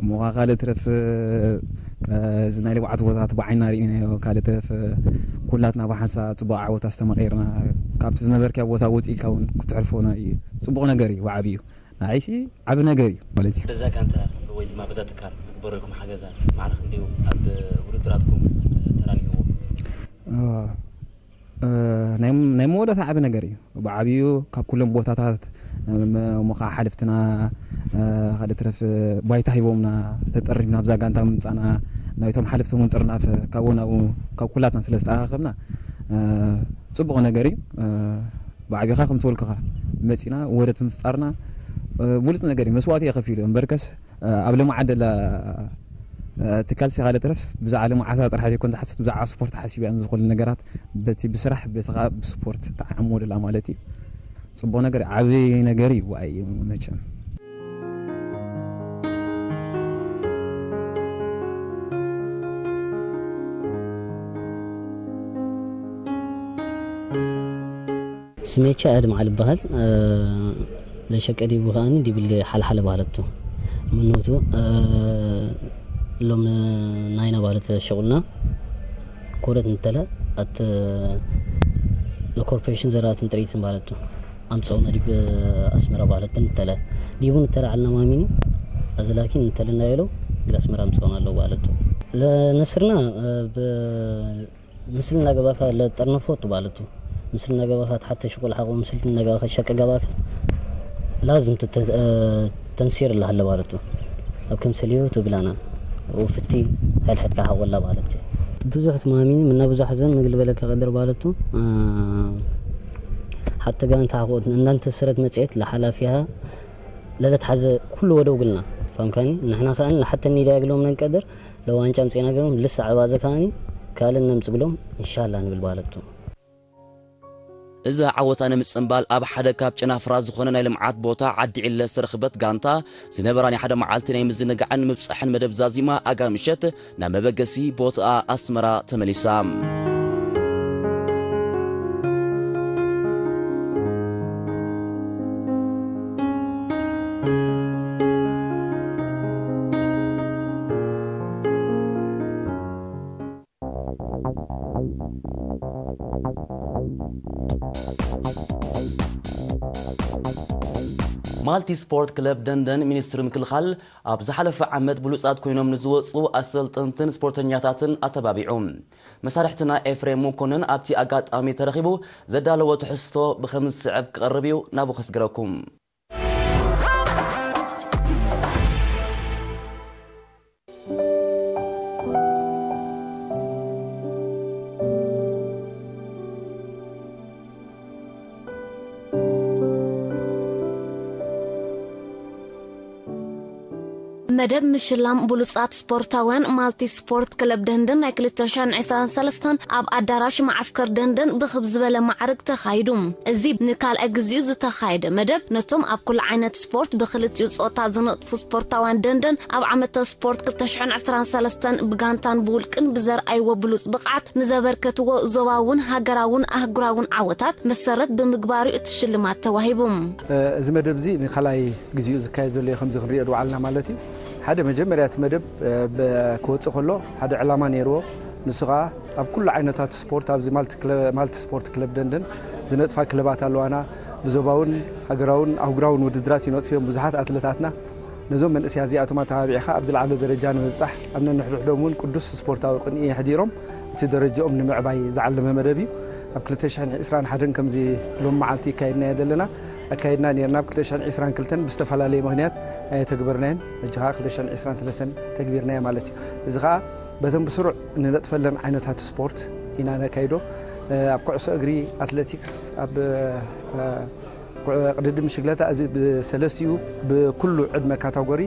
እሞ ኸዓ ካልእ ትረፍ፣ እ፣ እዚ ናይ ልምዓት ቦታታት ብዓይና ርኢናዮ፣ ካልእ ትረፍ፣ እ፣ ኩላትና ብሓንሳብ ጽቡቕ ዓወት ኣስተማቒርና፣ ካብቲ ዝነበርካዮ ቦታ ውጽእ ኢልካ እውን ክትሕልፎ ናይ ጽቡቕ ነገር እዩ፣ ብዓቢኡ። ንዓይሲ ዓቢ ነገር እዩ ማለት እዩ። በዛ ጋንታ ወይ ድማ በዛ ትካል ዝግበረልኩም ሓገዛት ማዕረ ክንደይ ኣብ ውድድራትኩም ተራ ነይርዎ? እ፣ እ፣ ናይ፣ ናይ መወዳእታ ዓቢ ነገር እዩ። ብዓቢኡ ካብ ኩሎም ቦታታት፣ እ፣ መ-፣ እሞ ኸዓ ሓለፍትና፣ እ፣ ካልእ ትረፍ ባይታ ሂቦምና፣ ተጠሪፍና ኣብዛ ጋንታ ምምጻእና፣ ናይቶም ሓለፍቲ እውን ጥርናፈ ካብኡ ናብኡ ካብ ኩላትና ስለ ዝተኣኻኸብና፣ እ፣ ጽቡቕ ነገር እዩ። እ፣ ብዓቢኻ ከምቲ በልኩኻ መጺና ውህደት ምፍጣርና፣ እ፣ ብሉጽ ነገር እዩ። መስዋእቲ እየ ከፊሉ እምበርከስ፣ እ፣ ኣብ ልምዓት ደላ፣ እ፣ ትካል ሲኻለ ትረፍ ብዛዕባ ልምዓታ ጥራሕ ዘይኮን ዝሓስብ፣ ብዛዕባ ስፖርት ሓሲብ እያ ንዝኾኑ ነገራት በቲ ብስራሕ በቲ ኸዓ ብስፖርት ተዓሞ ደላ ማለት እዩ። ጽቡቕ ነገር ዓቢ ነገር እዩ። ዋይ መቸም ስሜቻ ኣድማዓል ይበሃል። ለሸቀ ዲቡ ከኣኒ ዲብል ሓልሓለ ባህለቱ ምንውቱ ሎም ናይና ባህለት ሸቁልና ኮረት እንተለ ኣት ለኮርፖሬሽን ዘራትን ጥሪትን ባህለቱ ኣምፀውና ዲብ ኣስመራ ባህለትን እንተለ ዲቡ እንተለ ዓልና ማሚኒ ኣዝላኪን እንተለ እናየለው ግል ኣስመራ ኣምፀውና ኣለዉ ባህለቱ ለነስርና ምስል እናገባካ ለጠርነፎ ትባለቱ ምስል እናገባካ ተሓተ ሽቁል ሓቆ ምስል እናገባካ ሸቀ ገባካ ላዝም ተንሲር ለሃለ ባለቱ ኣብ ከምሰልዮ ትብላና ወፍቲ ሕድሕድካ ሓቆላ ባለቱ ብዙሕ ትማሚን ምና ብዙሕ ዘን ምግል በለካ ቀደር ባለቱ ሓተ ጋንታ ሓቆት እናንተ ስረት መጽሔት ለሓላፊሃ ለለት ሓዘ ኩሉ ወደው ግልና ፋምካኒ ንሕና ከኣን ለሓተኒ ዳያግሎም ነንቀደር ለዋንጫ ኣምጺእና ገይሮም ልስዕ ኣባዘ ከኣኒ ካልእ ነምጽግሎም እንሻላ ንብል ባለቱ። እዛ ዓወታ ንምጽንባል ኣብ ሓደ ካብ ጨናፍራ ዝኾነ ናይ ልምዓት ቦታ ዓዲ ዕለ ዝተረኽበት ጋንታ ዝነበራ ናይ ሓደ መዓልቲ ናይ ምዝንጋዕን ምብጻሕን መደብ ዛዚማ ኣጋ ምሸት ናብ መበገሲ ቦታኣ ኣስመራ ተመሊሳ። ማልቲ ስፖርት ክለብ ደንደን ሚኒስትሪ ምክልኻል ኣብ ዝሓለፈ ዓመት ብሉፃት ኮይኖም ንዝወፁ ኣሰልጠንትን ስፖርተኛታትን ኣተባቢዑ። መሳርሕትና ኤፍሬም መኮንን ኣብቲ ኣጋጣሚ ተረኺቡ ዘዳለዎ ትሕዝቶ ብኸም ዝስዕብ ክቐርብ እዩ፣ ናብኡ ከስግረኩም። መደብ ምሽላም ብሉጻት ስፖርታውያን ማልቲ ስፖርት ክለብ ደንደን ናይ ክልተ ሽሕን ዕስራን ሰለስተን ኣብ ኣዳራሽ መዓስከር ደንደን ብኽብ ዝበለ ማዕርግ ተኻይዱ። እዚ ንካልኣይ ግዜኡ ዝተኻየደ መደብ ነቶም ኣብ ኩሉ ዓይነት ስፖርት ብክልቲኡ ጾታ ዝነጥፉ ስፖርታውያን ደንደን ኣብ ዓመተ ስፖርት ክልተ ሽሕን ዕስራን ሰለስተን ብጋንታን ብውልቅን ብዘርኣይዎ ብሉጽ ብቕዓት ንዘበርከትዎ ዞባውን ሃገራውን ኣህጉራውን ዓወታት መሰረት ብምግባር እዩ እቲ ሽልማት ተዋሂቡ። እዚ መደብ እዚ ንካልኣይ ግዜኡ ዝካየድ ዘሎ እዩ ከምዚ ክንሪኦ ድውዓልና ማለት እዩ። ሓደ መጀመርያ እቲ መደብ ክወፅእ ከሎ ሓደ ዕላማ ነይርዎ። ንሱ ከዓ ኣብ ኩሉ ዓይነታት ስፖርት ኣብዚ ማልቲ ስፖርት ክለብ ደንደን ዝነጥፋ ክለባት ኣለዋና። ብዞባውን ሃገራውን ኣህጉራውን ውድድራት ይነጥፍዮም ብዙሓት ኣትለታትና። ነዞም መንእሰያ እዚኣቶም ኣተባቢዕካ ኣብ ዝለዓለ ደረጃ ንምብፃሕ ኣብ ነንሕድሕዶም እውን ቅዱስ ስፖርታዊ ቅንኢ የሕዲሮም እቲ ደረጃኦም ንምዕባይ ዝዓለመ መደብ እዩ። ኣብ ክልተ ሽሕን ዕስራን ሓደን ከምዚ ሎም መዓልቲ ይካየድናዮ ዘለና ኣካይድና ነርና። ኣብ ክልተ ሽሕን ዕስራን ክልተን ብዝተፈላለየ ምክንያት ኣየተግበርናዮን። ሕጂ ከዓ ክልተ ሽሕን ዕስራን ሰለስተን ተግቢርናዮ ማለት እዩ። እዚ ከዓ በተን ብስሩዕ ንነጥፈለን ዓይነታት ስፖርት ኢና ነካይዶ። ኣብ ኩዕሶ እግሪ፣ ኣትሌቲክስ፣ ኣብ ቅድድም ሽግለታ እዚ ብሰለስቲኡ ብኩሉ ዕድመ ካታጎሪ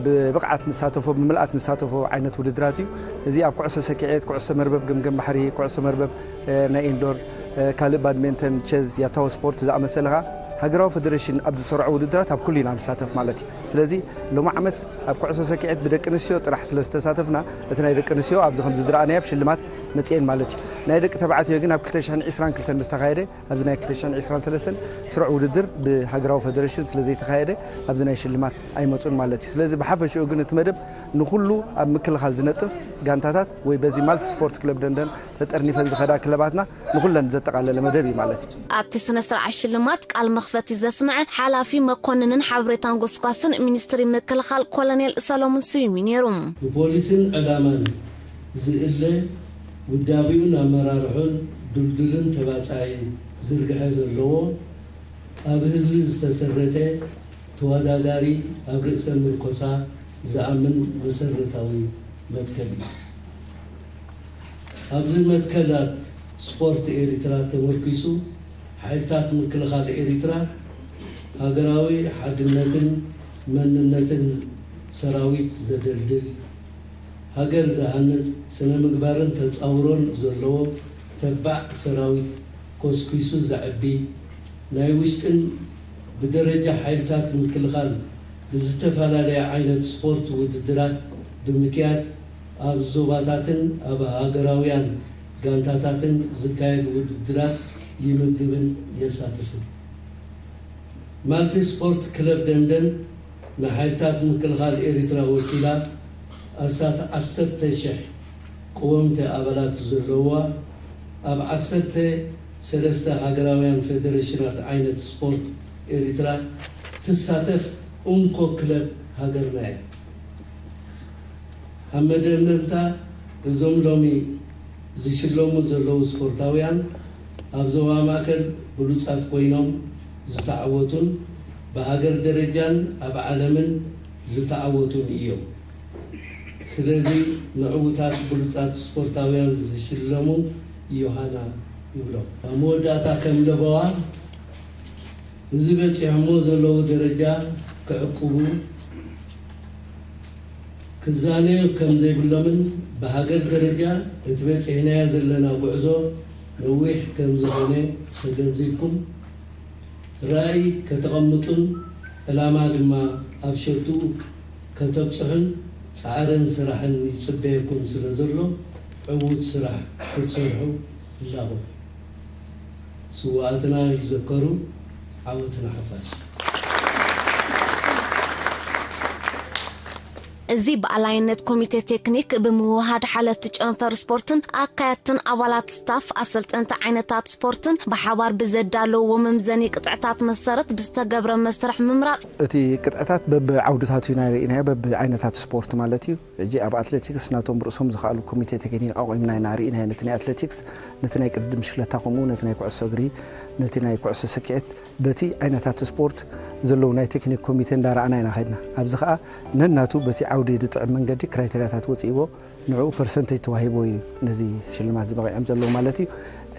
ብብቕዓት ንሳተፎ ብምልኣት ንሳተፎ ዓይነት ውድድራት እዩ። እዚ ኣብ ኩዕሶ ሰኪዔት፣ ኩዕሶ መርበብ፣ ገምገም ባሕሪ፣ ኩዕሶ መርበብ ናይ ኢንዶር፣ ካልእ ባድሜንተን፣ ቸዝ፣ ያታው ስፖርት ዝኣመሰለ ከዓ ሃገራዊ ፌደሬሽን ኣብ ዝሰርዖ ውድድራት ኣብ ኩሉ ኢና ንሳተፍ ማለት እዩ። ስለዚ ሎሚ ዓመት ኣብ ኩዕሶ ሰኪዔት ብደቂ ኣንስትዮ ጥራሕ ስለ ዝተሳተፍና እቲ ናይ ደቂ ኣንስትዮ ኣብዚ ከም ዝድረኣናዮ ኣብ ሽልማት መፅኤን ማለት እዩ። ናይ ደቂ ተባዕትዮ ግን ኣብ ክልተ ሽሕን ዕስራን ክልተን ምስ ተኻየደ ኣብዚ ናይ ክልተ ሽሕን ዕስራን ሰለስተን ስሩዕ ውድድር ብሃገራዊ ፌደሬሽን ስለ ዘይተኻየደ ኣብዚ ናይ ሽልማት ኣይመፁን ማለት እዩ። ስለዚ ብሓፈሽኡ ግን እቲ መደብ ንኹሉ ኣብ ምክልኻል ዝነጥፍ ጋንታታት ወይ በዚ ማልቲ ስፖርት ክለብ ደንደን ተጠርኒፈን ዝኸዳ ክለባትና ንኹለን ዘጠቓለለ መደብ እዩ ማለት እዩ። ኣብቲ ስነ ስርዓት ሽልማት ቃል መኽፈቲ ዘስምዐ ሓላፊ መኮንንን ሓበሬታን ጎስጓስን ሚኒስትሪ ምክልኻል ኮሎኔል ሰሎሞን ስዩም እዩ ነይሩ። ብፖሊስን ዕላማን ዝእለ ውዳቤኡን ኣመራርሖን ድልዱልን ተባጻዒ ዝርግሐ ዘለዎ ኣብ ህዝቢ ዝተሰረተ ተወዳዳሪ ኣብ ርእሰ ምርኮሳ ዝኣምን መሰረታዊ መትከል እዩ። ኣብዚ መትከላት ስፖርት ኤሪትራ ተመርኪሱ ሓይልታት ምክልኻል ኤሪትራ ሃገራዊ ሓድነትን መንነትን ሰራዊት ዘደልድል፣ ሃገር ዝሃንጽ ስነ ምግባርን ተጻውሮን ዘለዎ ተባዕ ሰራዊት ኮስኪሱ ዘዕቢ ናይ ውሽጥን ብደረጃ ሓይልታት ምክልኻል ብዝተፈላለየ ዓይነት ስፖርት ውድድራት ብምክያድ ኣብ ዞባታትን ኣብ ሃገራውያን ጋንታታትን ዝካየድ ውድድራት ይምግብን የሳትፍን። ማልቲ ስፖርት ክለብ ደንደን ንሓይልታት ምክልኻል ኤሪትራ ወኪላ ኣስታት ዓሰርተ ሽሕ ቅወምቲ ኣባላት ዘለዋ ኣብ ዓሰርተ ሰለስተ ሃገራውያን ፌደሬሽናት ዓይነት ስፖርት ኤሪትራ ትሳተፍ እንኮ ክለብ ሃገርና እያ። ኣብ መደምደምታ እዞም ሎሚ ዝሽለሙ ዘለዉ ስፖርታውያን ኣብ ዞባ ማእከል ብሉጻት ኮይኖም ዝተዓወቱን ብሃገር ደረጃን ኣብ ዓለምን ዝተዓወቱን እዮም። ስለዚ ንዕዉታት ብሉጻት ስፖርታውያን ዝሽለሙ ዮሃና ይብሎም። ኣብ መወዳእታ ከም ለበዋ እዚ በጺሖሞ ዘለዉ ደረጃ ክዕቅቡ ክዛነዩ ከም ዘይብሎምን ብሃገር ደረጃ እቲ በጺሕናዮ ዘለና ጉዕዞ ነዊሕ ከም ዝኾነ ተገንዚብኩም ራእይ ከተቐምጡን ዕላማ ድማ ኣብ ሸትኡ ከተብጽሑን ጻዕርን ስራሕን ይጽበየኩም ስለ ዘሎ ዕዉት ስራሕ ክትሰርሑ እላቦ። ስውኣትና ይዘከሩ፣ ዓወት ንሓፋሽ። እዚ ብኣላይነት ኮሚቴ ቴክኒክ ብምውሃድ ሓለፍቲ ጨንፈር ስፖርትን ኣካየድትን ኣባላት ስታፍ ኣሰልጠንቲ ዓይነታት ስፖርትን ብሓባር ብዘዳለውዎ መምዘኒ ቅጥዕታት መሰረት ብዝተገብረ መስርሕ ምምራፅ እቲ ቅጥዕታት በብዓውድታቱ ኢና ርኢናዮ፣ በብዓይነታት ስፖርት ማለት እዩ። ሕጂ ኣብ ኣትሌቲክስ ናቶም ርእሶም ዝኸኣሉ ኮሚቴ ቴክኒክ ኣቑምና ኢና ርኢናዮ። ነቲ ናይ ኣትሌቲክስ፣ ነቲ ናይ ቅድድም ብሽክለታ፣ ከምኡ ነቲ ናይ ኩዕሶ እግሪ፣ ነቲ ናይ ኩዕሶ ስክዔት፣ በቲ ዓይነታት ስፖርት ዘለዉ ናይ ቴክኒክ ኮሚቴ እንዳረኣና ኢና ከድና። ኣብዚ ኸኣ ነናቱ በቲ ዓውዲ ዝጥዕም መንገዲ ክራይተርያታት ወፂእዎ፣ ንዕኡ ፐርሰንቴጅ ተዋሂቦ እዩ ነዚ ሽልማት ዝበቂዖም ዘለዉ ማለት እዩ።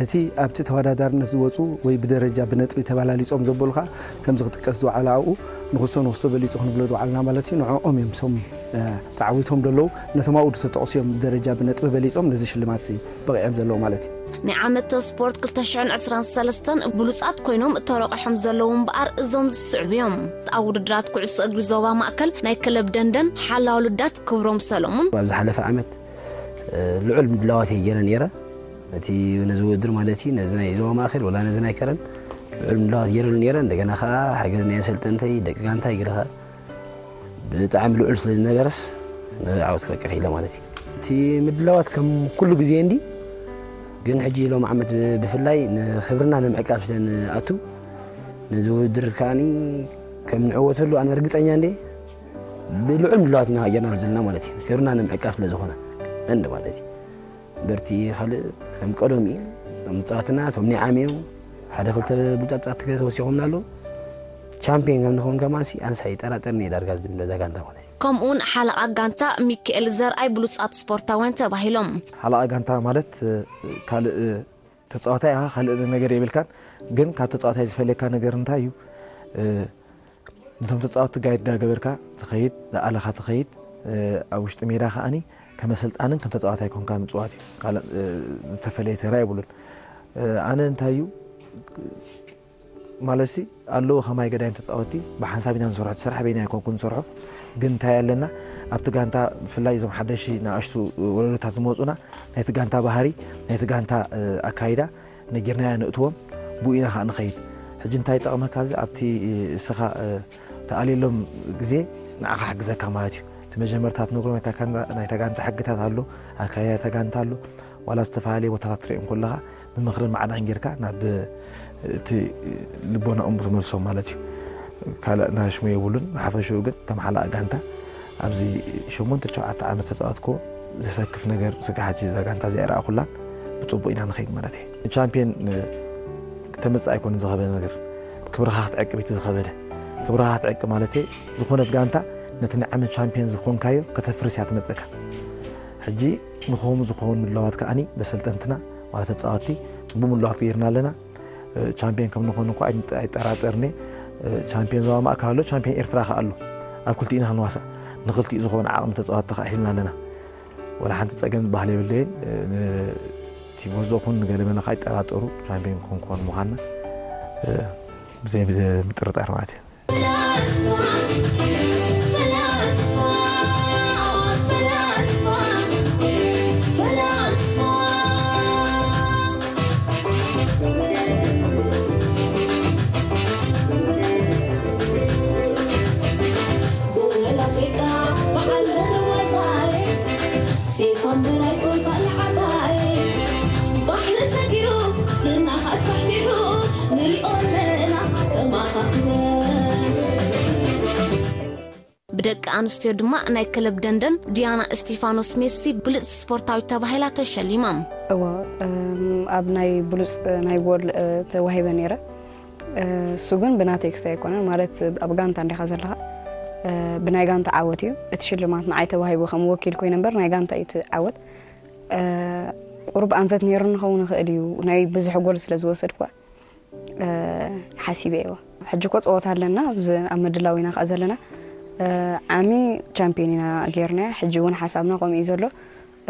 እቲ ኣብቲ ተወዳዳርነት ዝወፁ ወይ ብደረጃ ብነጥቢ ተባላሊፆም ዘበሉ ከዓ ከምዚ ክጥቀስ ዝወዓለ ኣብኡ ንክስቶ ንክስቶ በሊፁ ክንብሎ ዝወዓልና ማለት እዩ። ንዕኦም እዮም ሶም ተዓዊቶም ዘለዉ። ነቶም ኣብኡ ዝተጠቕሱ እዮም ብደረጃ ብነጥቢ በሊፆም ነዚ ሽልማት እዚ በቂዖም ዘለዉ ማለት እዩ። ናይ ዓመት ስፖርት ክልተ ሽሕን ዕስራን ሰለስተን ብሉፃት ኮይኖም ተረቂሖም ዘለዉ እምበኣር እዞም ዝስዕቡ እዮም። ኣብ ውድድራት ኩዕሶ እግሪ ዞባ ማእከል ናይ ክለብ ደንደን ሓላው ልዳት ክብሮም ሰሎሙን። ኣብ ዝሓለፈ ዓመት ልዑል ምድላዋት እየ ገይረ ነይረ። ነቲ ነዚ ውድድር ማለት እዩ፣ ነዚ ናይ ዞባ ማእከል ወላ ነዚ ናይ ከረን ልዑል ምድላዋት ገይረሉ ነይረ። እንደገና ከዓ ሓገዝ ናይ ኣሰልጠንተይ፣ ደቂ ጋንታይ ገይረ ከዓ ብጣዕሚ ልዑል ስለ ዝነበረስ ዓወት ክበቅዕ ኢለ ማለት እዩ። እቲ ምድላዋት ከም ኩሉ ግዜ እንዲ፣ ግን ሕጂ ሎም ዓመት ብፍላይ ንክብርና ንምዕቃብ ስለ ንኣቱ ነዚ ውድድር ከዓኒ ከም ንዕወተሉ ኣነ ርግፀኛ እንደ ብልዑል ምድላዋት ኢና ገርናሉ ዘለና ማለት እዩ። ክብርና ንምዕቃብ ስለ ዝኾነ እንዲ ማለት እዩ። በርቲ ካልእ ከም ቀደም እዩ። እቶም ፃትና እቶም ናይ ዓሚ እዮም። ሓደ ክልተ ብሉፃት ፃት ተወሲኾምና ኣለዉ። ቻምፒዮን ከም ንኸውን ከማሲ ኣንሳ ይጠራጠርኒ እየ ዳርጋ ዝድምዶ እዛ ጋንታ ማለት እዩ። ከምኡ እውን ሓለቓ ጋንታ ሚካኤል ዘርኣይ ብሉፃት ስፖርታውያን ተባሂሎም። ሓለቓ ጋንታ ማለት ካልእ ተፃዋታይ ኢኻ ካልእ ነገር የብልካን፣ ግን ካብ ተፃዋታይ ዝፈልየካ ነገር እንታይ እዩ? ነቶም ተፃወትቲ ጋይድ እንዳገበርካ ትኸይድ፣ ዝኣለኻ ትኸይድ። ኣብ ውሽጢ ሜዳ ከዓኒ ከም ኣሰልጣንን ከም ተፃዋታይ ኮንካ ምፅዋት እዩ። ካልእ ዝተፈለየ ተራ የብሉን። ኣነ እንታይ እዩ ማለትሲ ኣለዉ ከማይ ገዳይም ተፃወትቲ ብሓንሳብ ኢና ንሰርሖ፣ እቲ ስራሕ በይና ኣይኮንኩን ንሰርሖ። ግን እንታይ ኣለና ኣብቲ ጋንታ ብፍላይ እዞም ሓደሽቲ ንኣሽቱ ወለዶታት ዝመፁና ናይቲ ጋንታ ባህሪ ናይቲ ጋንታ ኣካይዳ ነጊርናዮ ነእትዎም፣ ብኡ ኢና ከዓ ንኸይድ። ሕጂ እንታይ ይጠቕመካ እዚ ኣብቲ እስኻ ተኣልየሎም ግዜ ንዓኻ ሕግዘካ ማለት እዩ። እቲ መጀመርታ ትነግሮም ናይታ ጋንታ ሕግታት ኣሎ፣ ኣካይዳ ናይታ ጋንታ ኣሎ። ዋላ ዝተፈላለየ ቦታታት ትሪኦም ከለኻ ብምኽርን ማዕዳን ጌርካ ናብ እቲ ልቦናኦም ትመልሶም ማለት እዩ። ካልእ ናሽሙ የብሉን። ብሓፈሽኡ ግን እቶም ሓለቓ ጋንታ ኣብዚ ሸሞንተ ትሽዓተ ዓመት ዝተፃወትክዎ ዘሰክፍ ነገር ስጋሓት እዛ ጋንታ እዚኣ ኣይረኣኹላን። ብፅቡቕ ኢና ንኸይድ ማለት እየ። ቻምፒየን ተመፅእ ኣይኮነን ዝኸበደ ነገር፣ ክብርኻ ክትዕቅብ እቲ ዝኸበደ። ክብርኻ ክትዕቅብ ማለት ዝኾነት ጋንታ ነቲ ናይ ዓመት ቻምፒየን ዝኾንካዮ ከተፍርስ እያ ትመፀካ። ሕጂ ንኸምኡ ዝኸውን ምድላዋት ከዓኒ በሰልጠንትና ማለት ተፃወትቲ ፅቡቅ ምድላዋት ገይርና ኣለና። ቻምፒየን ከም ንኾን እኳ ኣይጠራጠርኒ። ቻምፒየን ዞባ ማእከል ኣሎ፣ ቻምፒየን ኤርትራ ከኣ ኣሎ። ኣብ ክልቲኡ ኢና ክንዋሳእ። ንክልቲኡ ዝኾነ ዓቕሚ ተፃወትቲ ከኣ ሒዝና ኣለና። ወላ ሓንቲ ፀገም ዝበሃል የብለይን። ንቲቦዞ ኹን ንገለ መለ ከኣ ኣይጠራጠሩ ቻምፒየን ክንኮን ምዃንና። ብዘይ ብዘይ ምጥርጣር ማለት እዩ። ብደቂ ኣንስትዮ ድማ ናይ ክለብ ደንደን ዲያና እስቲፋኖስ ሜሲ ብልጽቲ ስፖርታዊት ተባሂላ ተሸሊማ። እዎ፣ እም፣ ኣብ ናይ ብሉጽ ናይ ጎል፣ እ፣ ተዋሂበ ነይረ። እ፣ እሱ ግን ብናተይ ክስታይ ኣይኮነን፣ ማለት ኣብ ጋንታ እንዲኻ ዘለኻ፣ እ፣ ብናይ ጋንታ ዓወት እዩ። እቲ ሽልማት ንዓይ ተዋሂቡ ከም ወኪል ኮይነ እምበር ናይ ጋንታ እዩ እቲ ዓወት። እ፣ ቁሩብ ኣንፈት ነይሩ ንኸውን ይኽእል እዩ፣ ናይ ብዙሕ ጎል ስለ ዝወሰድኩ። እ፣ ሓሲበ እየዋ። ሕጂ እኮ ጸወታ ኣለና፣ ኣብዚ ኣብ ምድላው ኢና ከኣ ዘለና። እ፣ ዓሚ ቻምፒዮን ኢና ጌርና፣ ሕጂ እውን ሓሳብና ከምኡ እዩ ዘሎ።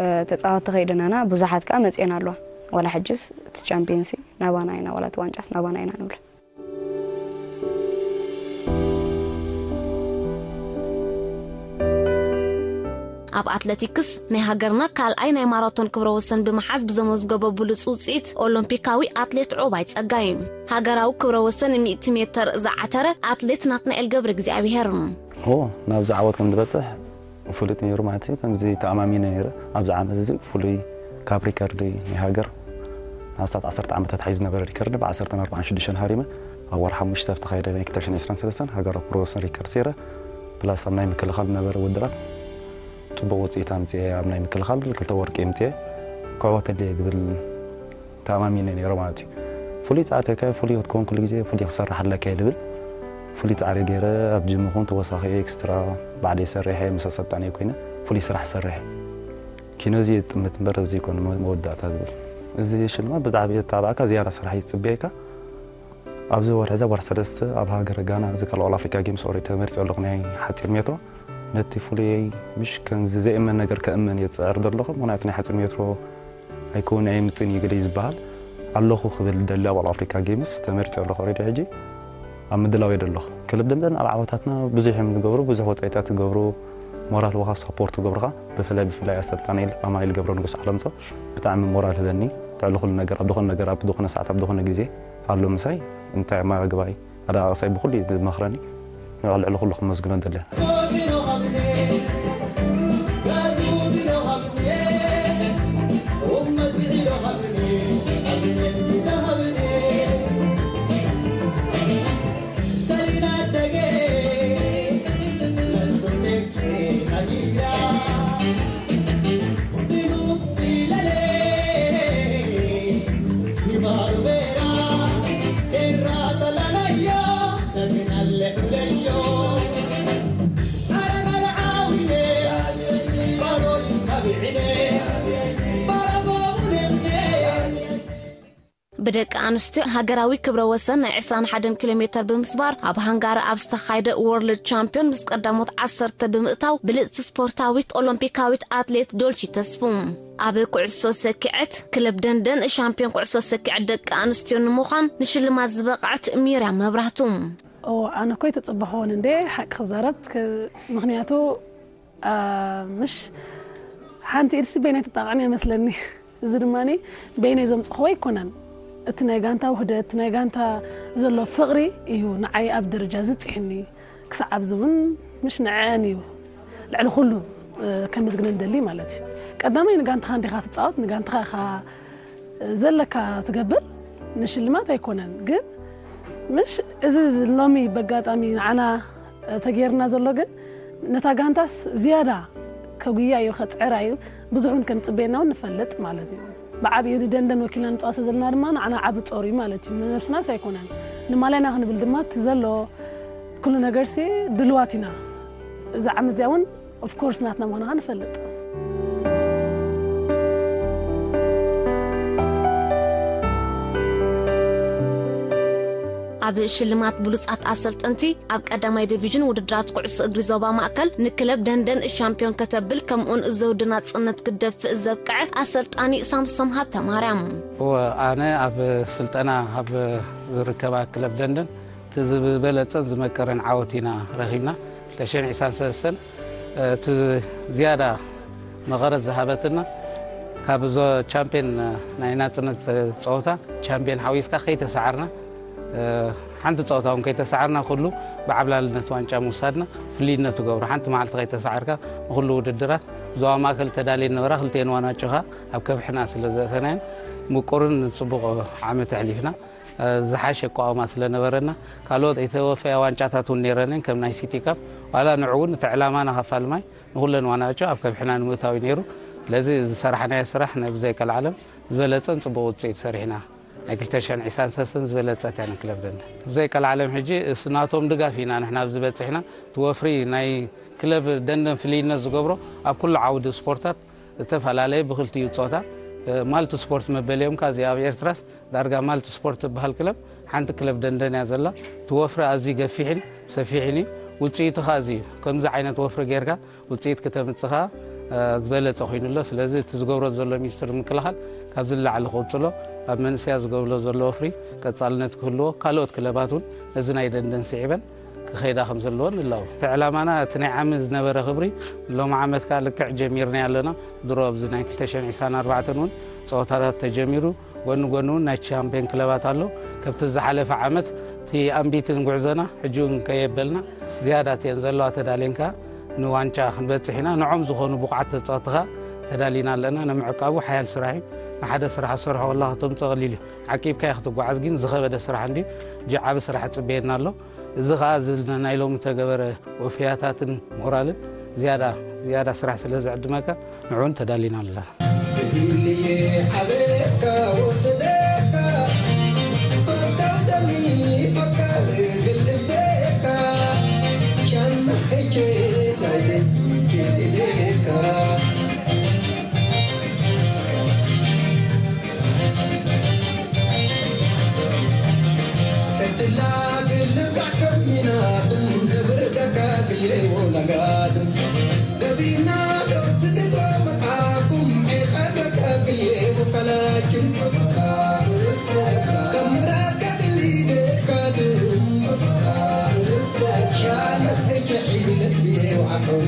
እ፣ ተጻወትቲ ከይደናና ብዙሓት ከኣ መጽኤን ኣለዋ። ዋላ ሕጅስ እቲ ቻምፒዮንሲ ናባና ኢና፣ ዋላ እቲ ዋንጫስ ናባና ኢና ንብሎ። ኣብ ኣትለቲክስ ናይ ሃገርና ካልኣይ ናይ ማራቶን ክብረ ወሰን ብምሓዝ ብዘመዝገቦ ብሉጽ ውጽኢት ኦሎምፒካዊ ኣትሌት ዑባይ ጸጋይ፣ ሃገራዊ ክብረ ወሰን ሚእቲ ሜተር ዝዓተረ ኣትሌት ናትናኤል ገብረ እግዚኣብሔር። ሆ፣ ናብዚ ዓወት ከም ዝበጽሕ ፍሉጥ ነይሩ ማለት እዩ። ከምዚ ተኣማሚነ ነይረ። ኣብዚ ዓመት እዚ ፍሉይ ካብ ሪከርድ ናይ ሃገር ኣስታት ዓሰርተ ዓመታት ሓይዝ ዝነበረ ሪከርድ ብ ዓሰርተ ኣርባዕን ሽዱሽተን ሃሪመ። ኣብ ወርሒ ሓሙሽተ ዝተኻየደ ናይ ክልተ ሽሕን ዕስራን ሰለስተን ሃገራዊ ክብረ ወሰን ሪከርድ ሰይረ። ፕላስ ኣብ ናይ ምክልኻል ዝነበረ ውድባት ጽቡቕ ውጽኢት ኣምጽኤ፣ ኣብ ናይ ምክልኻል ክልተ ወርቂ ኣምጽኤ። ክዕወተሉ እየ ዝብል ተኣማሚነ ነይረ ማለት እዩ። ፍሉይ ጻዕሪ ከ ፍሉይ ክትከውን ኩሉ ግዜ ፍሉይ ክሰርሕ ኣለካ እየ ዝብል። ፍሉይ ጻዕሪ ገይረ ኣብ ጅም ኹን ተወሳኺ ኤክስትራ ባዕለይ ሰሪሐ ምስ ኣሰልጣኒ ኮይነ ፍሉይ ስራሕ ሰሪሐ። ኪኖ እዚ የጥምት እምበር እዚ ይኮን መወዳእታ ዝብል። እዚ ሽልማት ብጣዕሚ የተባዕካ ዝያዳ ስራሕ ይጽበየካ። ኣብዚ ወርሒ እዚ ወርሒ ሰለስተ ኣብ ሃገረ ጋና እዚ ካልኦ ኣፍሪካ ጌምስ ኦልሬዲ ተመሪጸ ኣለኹ ናይ ሓፂር ሜትሮ። ነቲ ፍሉይ ምሽ ከምዚ ዘይእመን ነገር ከእመን እየ ዝፅዕር ዘለኹ። ምክንያቱ ናይ ሓፂር ሜትሮ ኣይከውን ኣይምፅን እዩ ግደይ ዝበሃል ኣለኹ ክብል ደሊ ኣብ ኣፍሪካ ጌምስ ተመሪጸ ኣለኹ ኦልሬዲ። ሕጂ ኣብ ምድላው እየ ዘለኹ። ክልብ ደንደን ኣብ ዓወታትና ብዙሕ እዮም ዝገብሩ፣ ብዙሕ ወፃኢታት ዝገብሩ፣ ሞራል ወሃ ሰፖርት ዝገብሩኻ። ብፍላይ ብፍላይ ኣሰልጣኒ ኣማኒኤል ገብረ ንጉስ ዓለምፆ ብጣዕሚ ሞራል ህበኒ። ልዕሊ ኩሉ ነገር ኣብ ዝኾነ ነገር ኣብ ዝኾነ ሰዓት ኣብ ዝኾነ ግዜ ኣሎ ምሳይ። እንታይ ማግባይ ኣደቃቅሳይ ብኩሉ እዩ ዝመኽረኒ። ንዕኡ ልዕሊ ኩሉ ክመስግኖ ደለ። ብደቂ ኣንስትዮ ሃገራዊ ክብረ ወሰን ናይ ዕስራን ሓደን ኪሎ ሜተር ብምስባር ኣብ ሃንጋሪ ኣብ ዝተኻየደ ወርልድ ቻምፒዮን ምስ ቀዳሞት ዓሰርተ ብምእታው ብልጽቲ ስፖርታዊት ኦሎምፒካዊት ኣትሌት ዶልቺ ተስፉ። ኣብ ኩዕሶ ሰኪዐት ክለብ ደንደን ሻምፒዮን ኩዕሶ ሰኪዐት ደቂ ኣንስትዮ ንምዃን ንሽልማት ዝበቕዐት ሚርያም መብራህቱ። ኦ፣ ኣነ እኮ ኣይተጸበኽዎን እንዴ፣ ሓቂ ክዛረብ፣ ክ-፣ ምኽንያቱ፣ ኣ፣ ምሽ ሓንቲ ኢድሲ በይነይ ትጣቕዕን እያ መስለኒ። እዚ ድማ በይነይ ዘምጽኽዎ ኣይኮነን። እቲ ናይ ጋንታ ውህደት፣ እቲ ናይ ጋንታ ዘሎ ፍቕሪ እዩ ንዓይ ኣብ ደረጃ ዝብጽሕኒ። ክሳዕ ኣብዚ እውን ምሽ ንዐን እዩ ልዕሊ ኩሉ፣ እ፣ ከመስግነን ደሊ ማለት እዩ። ቀዳማይ ንጋንታኻ እንዲኻ ትጻወት፣ ንጋንታኻ ኢኻ ዘለካ ትገብር፣ ንሽልማት ኣይኮነን። ግን ምሽ እዚ ሎሚ በጋጣሚ ንዓና ተጌርና ዘሎ ግን ነታ ጋንታስ ዝያዳ ከጉያ እዩ፣ ከጽዕራ እዩ፣ ብዙሕ እውን ከም ጽበየና እውን ንፈልጥ ማለት እዩ። ብዓብዩ ንደንደን ወኪልና ንጻወት ዘለና ድማ ንዓና ዓቢ ጾር እዩ ማለት እዩ። ንነብስናስ ኣይኮነን፣ ንማልያና ክንብል ድማ እቲ ዘሎ ኩሉ ነገርሲ ድልዋት ኢና። እዚ ዓመት እዚኣ እውን ኦፍኮርስ ናትና ምዃንኻ ንፈልጥ። ኣብ ሽልማት ብሉጻት ኣሰልጠንቲ ኣብ ቀዳማይ ዲቪዥን ውድድራት ኩዕሶ እግሪ ዞባ ማእከል ንክለብ ደንደን ሻምፒዮን ከተብል ከምኡውን ዘውዲ ናጽነት ክደፍእ ዘብቅዐ ኣሰልጣኒ ሳምሶም ሃብተማርያም። እወ፣ ኣነ ኣብ ስልጠና ኣብ ዝርከባ ክለብ ደንደን እቲ ዝበለጸን ዝመቀረን ዓወት ኢና ረኺብና። ክልተ ሽሕን ዕስራን ሰለስተን እቲ ዝያዳ መቐረት ዝሃበትና ካብ ዞ ቻምፒዮን ናይ ናጽነት ጸወታ ቻምፒዮን ሓዊስካ ከይተሰዓርና፣ ሓንቲ ጸወታ እውን ከይተሰዓርና፣ ኩሉ ብዓብላልነት ዋንጫ ምውሳድና ፍልይነት ትገብሮ። ሓንቲ መዓልቲ ከይተሰዓርካ ንኹሉ ውድድራት ዞባ ማእከል ተዳልየን ነበራ። ክልቴን ዋናጭኻ ኣብ ከብሕና ስለ ዘእተናየን ምቁርን ጽቡቕ ዓመት ኣሕሊፍና። ዝሓሸ ኣቋውማ ስለ ነበረና፣ ካልኦት ዘይተወፈያ ዋንጫታት እውን ነይረንን ከም ናይ ሲቲ ካፕ። ዋላ ንዑ እውን እቲ ዕላማና ካብ ፋልማይ ንኹለን ዋናጭ ኣብ ከብሕና ንምእታው እዩ ነይሩ። ስለዚ ዝሰራሕናዮ ስራሕ ናይ ብዘይ ቀልዓለም ዝበለጸን ጽቡቕ ውጽኢት ሰሪሕና። ናይ ክልተ ሽሕን ዕስራን ሰለስተን ዝበለጸት እያ ንክለብ ደንደን። ብዘይ ቀልዓለም ሕጂ እሱ ናቶም ድጋፍ ኢና ንሕና ኣብዚ በጺሕና። እቲ ወፍሪ ናይ ክለብ ደንደን ፍልይነት ዝገብሮ ኣብ ኩሉ ዓውዲ ስፖርታት ዝተፈላለየ ብክልቲኡ ጾታ ማልቲ ስፖርት መበል እዮም። ካብዚ ኣብ ኤርትራስ ዳርጋ ማልቲ ስፖርት ትበሃል ክለብ ሓንቲ ክለብ ደንደን እያ ዘላ። እቲ ወፍሪ ኣዝዩ ገፊሕን ሰፊሕን እዩ። ውጽኢቱ ኸኣ ኣዝዩ እዩ። ከምዚ ዓይነት ወፍሪ ጌርካ ውጽኢት ክተምጽእ ኸኣ ዝበለጸ ኮይኑ ኣሎ። ስለዚ እቲ ዝገብሮ ዘሎ ሚኒስትሪ ምክልኻል ካብዚ ንላዕሊ ክቕጽሎ፣ ኣብ መንእሰያት ዝገብሎ ዘሎ ወፍሪ ቀጻልነት ክህልዎ፣ ካልኦት ክለባት እውን ነዚ ናይ ደንደን ስዒበን ክኸይዳ ከም ዘለወን ንላቦ። እቲ ዕላማና እቲ ናይ ዓሚ ዝነበረ ክብሪ ሎሚ ዓመት ከኣ ልክዕ ጀሚርናዮ ኣለና። ድሮ ኣብዚ ናይ ክልተ ሽሕን ዕስራን ኣርባዕተን እውን ጸወታታት ተጀሚሩ፣ ጎኒ ጎኒ እውን ናይ ቻምፒዮን ክለባት ኣሎ። ከብቲ ዝሓለፈ ዓመት እቲ ኣንቢትን ጉዕዞና ሕጂ እውን ከየበልና ዝያዳ እተን ዘለዋ ተዳልየን ከኣ ንዋንጫ ክንበጽሕ ኢና። ንዖም ዝኾኑ ብቑዓት ተጻወትቲ ከኣ ተዳሊና ኣለና። ንምዕቃቡ ሓያል ስራሕ እዩ። ንሓደ ስራሕ ዝሰርሖ ወላ ከተምጽኦ ቀሊል እዩ። ዓቂብካዮ ክትጓዓዝ ግን ዝኸበደ ስራሕ እንድዩ። እጅ ዓቢ ስራሕ ጽበየና ኣሎ። እዚ ኸኣ እዚ ናይ ሎሚ ተገበረ ወፍያታትን ሞራልን ዝያዳ ዝያዳ ስራሕ ስለ ዝዕድመካ ንዕኡን ተዳሊና ኣለና። ብድልየ ዓበካ ወፅደካ ፈታው ደሚ ፈካር ግልደካ ሻና እቼ ሳይደት ይኬልደካ እድላ ግልብላከም ሚናትም ደብርደካ ግሌ ወለጋትም ገቢና ዶትግቶ መጣኩም ዒቐደካ ግሌ ወከላችም ከምራከ ግሊደካትም ሻነፍ እጀ ሒለት ብሌ ወዓቀው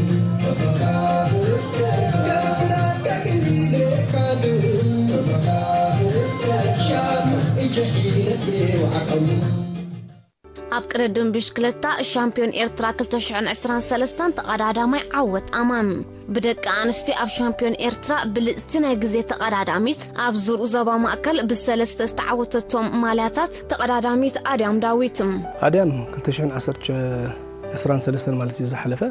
ኣብ ቅድድም ብሽክለታ ሻምፒዮን ኤርትራ ክልተ ሽሕን ዕስራን ሰለስተን ተቐዳዳማይ ዓወት ኣማን። ብደቂ ኣንስትዮ ኣብ ሻምፒዮን ኤርትራ ብልጽቲ ናይ ግዜ ተቐዳዳሚት ኣብ ዙር ዞባ ማእከል ብሰለስተ ዝተዓወተቶም ማልያታት ተቐዳዳሚት ኣድያም ዳዊት። ኣድያም ክልተ ሽሕን ዓሰርተ ዕስራን ሰለስተን ማለት እዩ ዝሓለፈ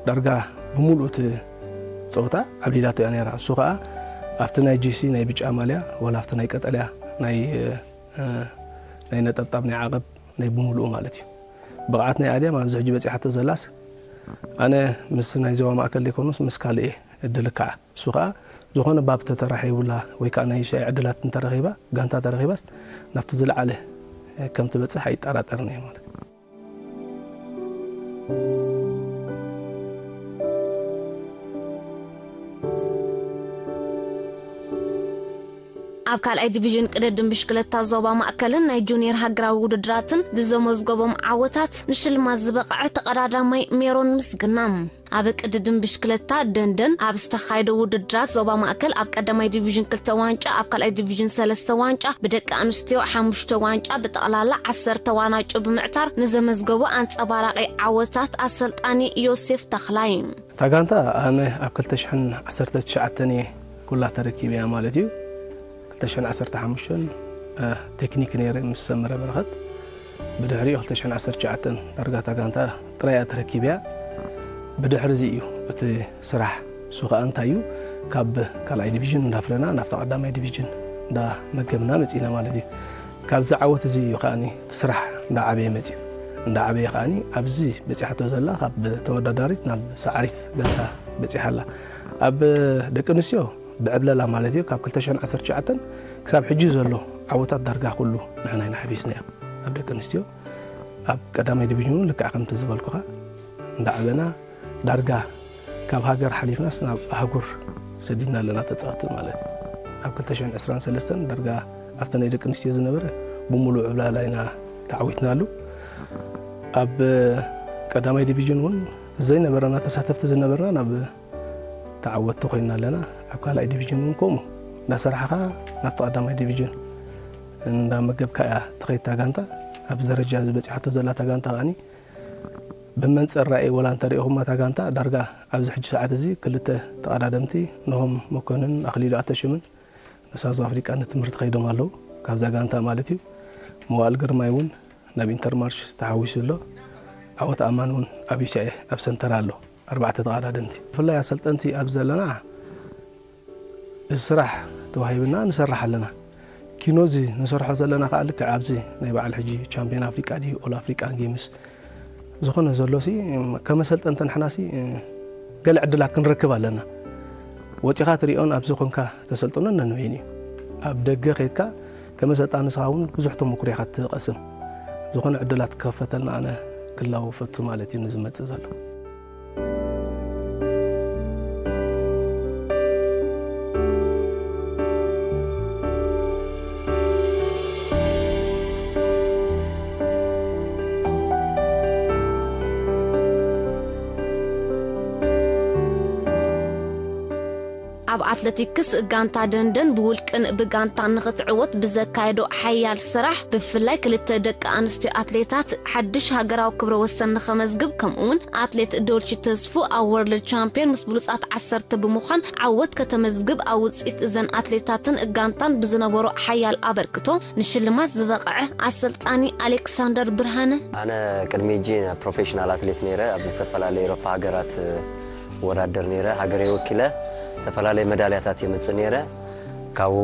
ዳርጋ ብምሉእ እቲ ጸወታ ዓብሊላቶ እያ ነይራ። እሱ ከኣ ኣብቲ ናይ ጂሲ ናይ ብጫ ማልያ ዋላ ኣብቲ ናይ ቀጠልያ ናይ ናይ ነጠብጣብ ናይ ዓቐብ ናይ ብምሉኡ ማለት እዩ። ብቕዓት ናይ ኣድያም ኣብዚ ሕጂ በጺሓቶ ዘላስ ኣነ ምስ ናይ ዞባ ማእከል ዘይኮኑስ ምስ ካልእ እየ እድል ከዓ እሱ ከዓ ዝኾነ ባብ ተተራኺቡላ ወይ ከዓ ናይ ሻይ ዕድላት እንተረኺባ ጋንታ ተረኺባስ ናብቲ ዝለዓለ ከም ትበጽሕ ኣይጠራጠርን እየ ማለት ኣብ ካልኣይ ዲቪዥን ቅድድም ብሽክለታ ዞባ ማእከልን ናይ ጁኒየር ሃገራዊ ውድድራትን ብዘመዝገቦም ዓወታት ንሽልማት ዝበቕዐ ተቐዳዳማይ ሜሮን ምስግና ኣብ ቅድድም ብሽክለታ ደንደን ኣብ ዝተኻየደ ውድድራት ዞባ ማእከል ኣብ ቀዳማይ ዲቪዥን ክልተ ዋንጫ፣ ኣብ ካልኣይ ዲቪዥን ሰለስተ ዋንጫ፣ ብደቂ ኣንስትዮ ሓሙሽተ ዋንጫ፣ ብጠቕላላ ዓሰርተ ዋናጩ ብምዕታር ንዘመዝገቦ ኣንጸባራቒ ዓወታት ኣሰልጣኒ ዮሴፍ ተኽላይ። እታ ጋንታ ኣነ ኣብ ክልተ ሽሕን ዓሰርተ ትሽዓተን እየ ኩላ ተረኪበያ ማለት እዩ። ክልተ ሽሕን ዓሰርተ ሓሙሽተን ቴክኒክ ነይረ ምስ ሰመረ በረኸት። ብድሕሪኡ ክልተ ሽሕን ዓሰርተ ትሽዓተን ዳርጋ እታ ጋንታ ጥራይ እያ ተረኪበያ። ብድሕሪ እዚ እዩ እቲ ስራሕ እሱ ከዓ እንታይ እዩ ካብ ካልኣይ ዲቪዥን እንዳፍለና ናብቲ ቀዳማይ ዲቪዥን እንዳመገብና መፂና ማለት እዩ። ካብዚ ዓወት እዚ እዩ ከዓኒ እቲ ስራሕ እንዳዓበየ መፅዩ። እንዳዓበየ ከዓኒ ኣብዚ በፂሓቶ ዘላ ካብ ተወዳዳሪት ናብ ሰዓሪት ጋንታ በፂሓ ኣላ። ኣብ ደቂ ኣንስትዮ ብዕብለላ ማለት እዩ ካብ ክልተ ሽሕን ዓሰርተ ትሽዓተን ክሳብ ሕጂ ዘሎ ዓወታት ዳርጋ ኩሉ ንሕና ኢና ሓፊስናዮ። ኣብ ደቂ ኣንስትዮ ኣብ ቀዳማይ ዲቪዥን እውን ልክዕ ከምቲ ዝበልኩኻ እንዳዓበና ዳርጋ ካብ ሃገር ሓሊፍናስ ናብ ኣህጉር ሰዲድና ኣለና ተፃወቲ ማለት እዩ። ኣብ ክልተ ሽሕን ዕስራን ሰለስተን ዳርጋ ኣብቲ ናይ ደቂ ኣንስትዮ ዝነበረ ብምሉእ ዕብላላ ኢና ተዓዊትናሉ። ኣብ ቀዳማይ ዲቪዥን እውን ዘይነበረና ተሳተፍቲ ዝነበርና ናብ ተዓወትቲ ኮይና ኣለና። ኣብ ካልኣይ ዲቪዥን እውን ከምኡ እንዳሰራሕኻ ናብቲ ቀዳማይ ዲቪዥን እንዳመገብካ እያ ትኸይድ እታ ጋንታ። ኣብዚ ደረጃ እዚ በፂሓቶ ዘላ እታ ጋንታ ከዓኒ ብመንፅር ራእይ ወላ እንተሪኢኹማ እታ ጋንታ ዳርጋ ኣብዚ ሕጂ ሰዓት እዚ ክልተ ተቐዳደምቲ፣ ኖሆም መኮንን ኣኽሊሉ ኣተሽምን ንሳውዝ ኣፍሪቃ ንትምህርቲ ከይዶም ኣለዉ። ካብዛ ጋንታ ማለት እዩ። መዋእል ግርማይ እውን ናብ ኢንተርማርሽ ተሓዊሱ ኣሎ። ዓወት ኣማን እውን ኣብ ዩሲኤ ኣብ ሰንተር ኣሎ። ኣርባዕተ ተቐዳደምቲ። ብፍላይ ኣሰልጠንቲ ኣብ ዘለና እዚ ስራሕ ተዋሂብና ንሰርሕ ኣለና። ኪኖ እዚ ንሰርሖ ዘለና ከዓ ልክዕ ኣብዚ ናይ በዓል ሕጂ ቻምፒዮን ኣፍሪቃ ድዩ ኦል ኣፍሪቃን ጌምስ ዝኾነ ዘሎ ሲ ከመሰልጠንቲ ንሕና ሲ ገለ ዕድላት ክንረክብ ኣለና። ወፂኻ ትሪኦን ኣብዚ ኮንካ ተሰልጥኖን ነንበይን እዩ። ኣብ ደገ ከይድካ ከመሰልጣኒ ንስኻ እውን ብዙሕ ተመኩሮ ኢኻ ትቐስም። ዝኾነ ዕድላት ክኸፈተልና ኣነ ክላወ ፈቱ ማለት እዩ ንዝመፅእ ዘሎ። ኣብ ኣትለቲክስ ጋንታ ደንደን ብውልቅን ብጋንታን ንኽትዕወት ብዘካየዶ ሓያል ስራሕ፣ ብፍላይ ክልተ ደቂ ኣንስትዮ ኣትሌታት ሓድሽ ሃገራዊ ክብረ ወሰን ንኸመዝግብ፣ ከምኡውን ኣትሌት ዶልቺ ተስፉ ኣብ ወርልድ ቻምፒዮን ምስ ብሉጻት ዓሰርተ ብምዃን ዓወት ከተመዝግብ፣ ኣብ ውጽኢት እዘን ኣትሌታትን ጋንታን ብዝነበሮ ሓያል ኣበርክቶ ንሽልማት ዝበቕዐ ኣሰልጣኒ ኣሌክሳንደር ብርሃነ። ኣነ ቅድሚ ሕጂ ፕሮፌሽናል ኣትሌት ነይረ። ኣብ ዝተፈላለዩ ኤሮፓ ሃገራት ወዳደር ነይረ። ሃገረይ ወኪለ ዝተፈላለዩ መዳልያታት የምጽእ ነይረ። ካብኡ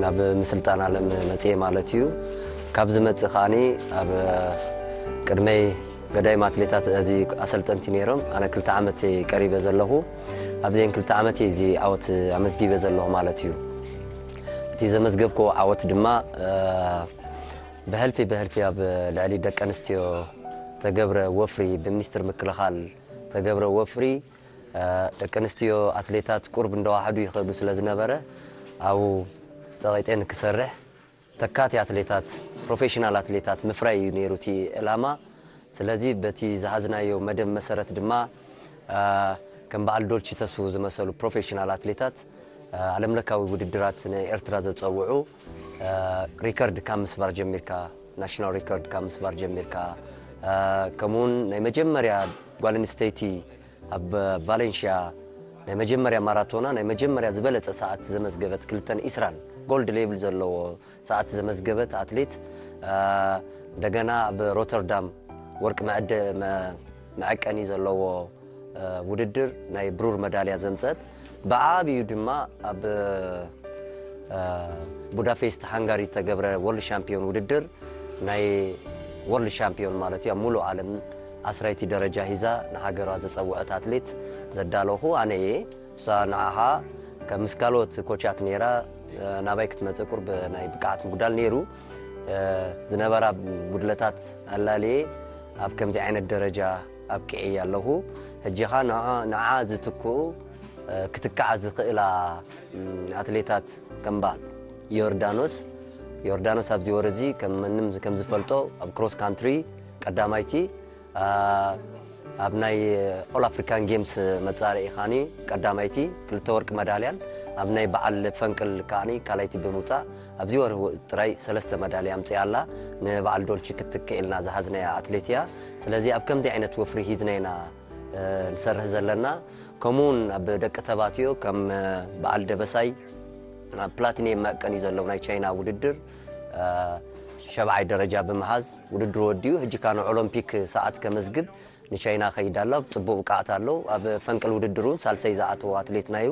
ናብ ምስልጣን ዓለም መጽኤ ማለት እዩ። ካብ ዝመጽእ ከዓኒ ኣብ ቅድመይ ገዳይም ኣትሌታት እዚ ኣሰልጠንቲ ነይሮም። ኣነ ክልተ ዓመት ቀሪበ ዘለኹ። ኣብዚአን ክልተ ዓመት እዚ ዓወት ኣመዝጊበ ዘለኹ ማለት እዩ። እቲ ዘመዝገብክዎ ዓወት ድማ ብሕልፊ ብሕልፊ ኣብ ልዕሊ ደቂ ኣንስትዮ ተገብረ ወፍሪ፣ ብሚኒስትር ምክልኻል ተገብረ ወፍሪ ደቂ ኣንስትዮ ኣትሌታት ቁርብ እንደዋሕዱ ይኸዱ ስለ ዝነበረ ኣብኡ ፀቒጠ ንክሰርሕ ተካቲ ኣትሌታት ፕሮፌሽናል ኣትሌታት ምፍራይ እዩ ነይሩ እቲ ዕላማ። ስለዚ በቲ ዝሃዝናዮ መደብ መሰረት ድማ ከም በዓል ዶልቺ ተስፉ ዝመሰሉ ፕሮፌሽናል ኣትሌታት ዓለምለካዊ ውድድራት ንኤርትራ ዘፀውዑ ሪከርድ ካብ ምስባር ጀሚርካ፣ ናሽናል ሪከርድ ካብ ምስባር ጀሚርካ፣ ከምኡውን ናይ መጀመርያ ጓል ኣንስተይቲ ኣብ ቫሌንሽያ ናይ መጀመርያ ማራቶና ናይ መጀመርያ ዝበለፀ ሰዓት ዘመዝገበት ክልተን ኢስራን ጎልድ ሌብል ዘለዎ ሰዓት ዘመዝገበት ኣትሌት፣ እንደገና ኣብ ሮተርዳም ወርቂ መዐቀኒ ዘለዎ ውድድር ናይ ብሩር መዳልያ ዘምፀት፣ ብዓብዩ ድማ ኣብ ቡዳፌስት ሃንጋሪ ዝተገብረ ወርልድ ሻምፒዮን ውድድር ናይ ወርልድ ሻምፒዮን ማለት እዩ ኣብ ሙሉእ ዓለም ኣስራይቲ ደረጃ ሂዛ ንሃገራ ዘፀውዐት ኣትሌት ዘዳለኹ ኣነ እየ። እሳ ንዓኻ ከም ምስ ካልኦት ኮቻት ነይራ ናባይ ክትመፅእ ቁርብ ናይ ብቅዓት ምጉዳል ነይሩ። ዝነበራ ጉድለታት ኣላልየ ኣብ ከምዚ ዓይነት ደረጃ ኣብቂዐያ ኣለኹ። ሕጂ ኸኣ ንዓ ዝትክኡ ክትክዓ ዝኽእላ ኣትሌታት ከም በዓል ዮርዳኖስ፣ ዮርዳኖስ ኣብዚ ወር እዚ ከም መንም ከም ዝፈልጦ ኣብ ክሮስ ካንትሪ ቀዳማይቲ ኣብ ናይ ኦል ኣፍሪካን ጌምስ መፃርዒ ካኒ ቀዳማይቲ ክልተ ወርቂ መዳልያን ኣብ ናይ በዓል ፈንቅል ካኒ ካልኣይቲ ብምውፃእ ኣብዚ ወር ጥራይ ሰለስተ መዳልያ ኣምፅኣ ኣላ። ንበዓል ዶልቺ ክትክዕ ኢልና ዝሃዝናያ ኣትሌት እያ። ስለዚ ኣብ ከምዚ ዓይነት ወፍሪ ሂዝና ኢና ንሰርሕ ዘለና። ከምኡውን ኣብ ደቂ ተባትዮ ከም በዓል ደበሳይ ፕላቲኒየም መዕቀኒ ዘለዉ ናይ ቻይና ውድድር ሸብዓይ ደረጃ ብምሃዝ ውድድር ወዲኡ ሕጂ ካ ንኦሎምፒክ ሰዓት ከመዝግብ ንቻይና ከይድ ኣሎ። ጽቡቅ ብቅዓት ኣሎ። ኣብ ፈንቅል ውድድር እውን ሳልሰይ ዝኣተወ ኣትሌትና እዩ።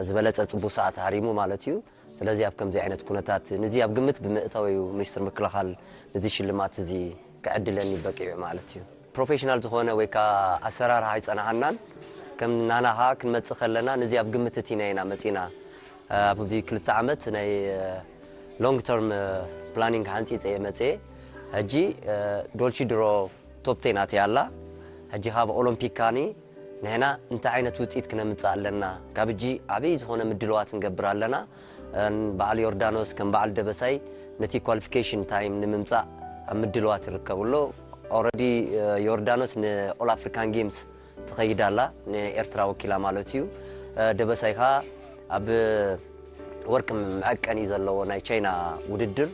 ዝበለጸ ጽቡቅ ሰዓት ሃሪሙ ማለት እዩ። ስለዚ ኣብ ከምዚ ዓይነት ኩነታት ነዚ ኣብ ግምት ብምእታው እዩ ሚኒስትር ምክልኻል ነዚ ሽልማት እዚ ክዕድለኒ በቂዑ ማለት እዩ። ፕሮፌሽናል ዝኾነ ወይ ከዓ ኣሰራርሓ ኣይጸናሓናን። ከም ናና ከዓ ክንመጽእ ከለና ነዚ ኣብ ግምት እቲና ኢና መጺና። ኣብዚ ክልተ ዓመት ናይ ሎንግ ተርም ፕላኒንግ ሓንፂፀ እየ መፅየ። ሕጂ ዶልቺ ድሮ ቶፕ ቴን ኣትያ ኣላ። ሕጂ ካብ ኦሎምፒክ ካኒ ንሕና እንታይ ዓይነት ውፅኢት ክነምፅእ ኣለና፣ ካብ ሕጂ ዓብዪ ዝኾነ ምድልዋት ንገብር ኣለና። በዓል ዮርዳኖስ ከም በዓል ደበሳይ ነቲ ኳሊፊኬሽን ታይም ንምምፃእ ኣብ ምድልዋት ይርከቡ ኣሎ። ኦረዲ ዮርዳኖስ ንኦል ኣፍሪካን ጌምስ ትኸይድ ኣላ፣ ንኤርትራ ወኪላ ማለት እዩ። ደበሳይ ከዓ ኣብ ወርቂ መዐቀኒ ዘለዎ ናይ ቻይና ውድድር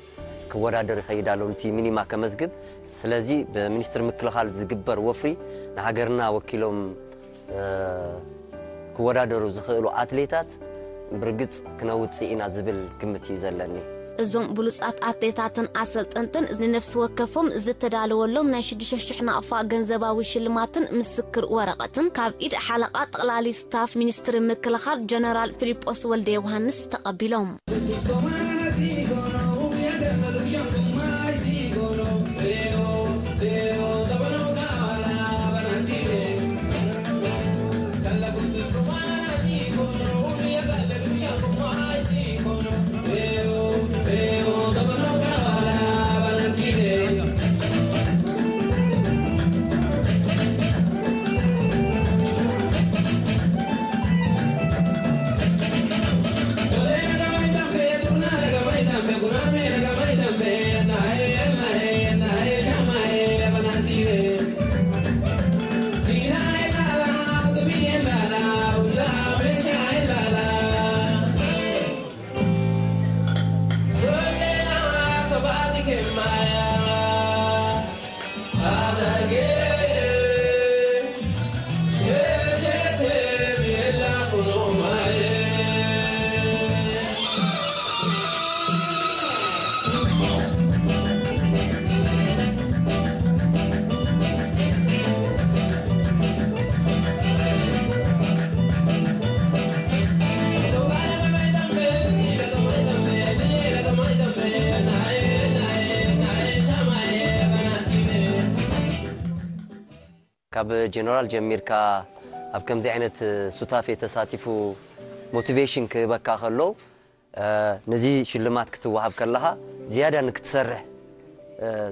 ክወዳደር ይኸይድ ኣሎ፣ ነቲ ሚኒማ ከመዝግብ። ስለዚ ብሚኒስትር ምክልኻል ዝግበር ወፍሪ ንሃገርና ወኪሎም ክወዳደሩ ዝኽእሉ ኣትሌታት ብርግጽ ክነውጽእ ኢና ዝብል ግምት እዩ ዘለኒ። እዞም ብሉጻት ኣትሌታትን ኣሰልጠንትን ንነፍሲ ወከፎም ዝተዳለወሎም ናይ ሽዱሽተ ሽሕ ናቕፋ ገንዘባዊ ሽልማትን ምስክር ወረቐትን ካብ ኢድ ሓለቓ ጠቕላሊ ስታፍ ሚኒስትሪ ምክልኻል ጀነራል ፊሊጶስ ወልደ ዮሃንስ ተቐቢሎም። ካብ ጀነራል ጀሚርካ ኣብ ከምዚ ዓይነት ሱታፌ ተሳቲፉ ሞቲቬሽን ክህበካ ከሎ፣ ነዚ ሽልማት ክትወሃብ ከለኻ ዝያዳ ንክትሰርሕ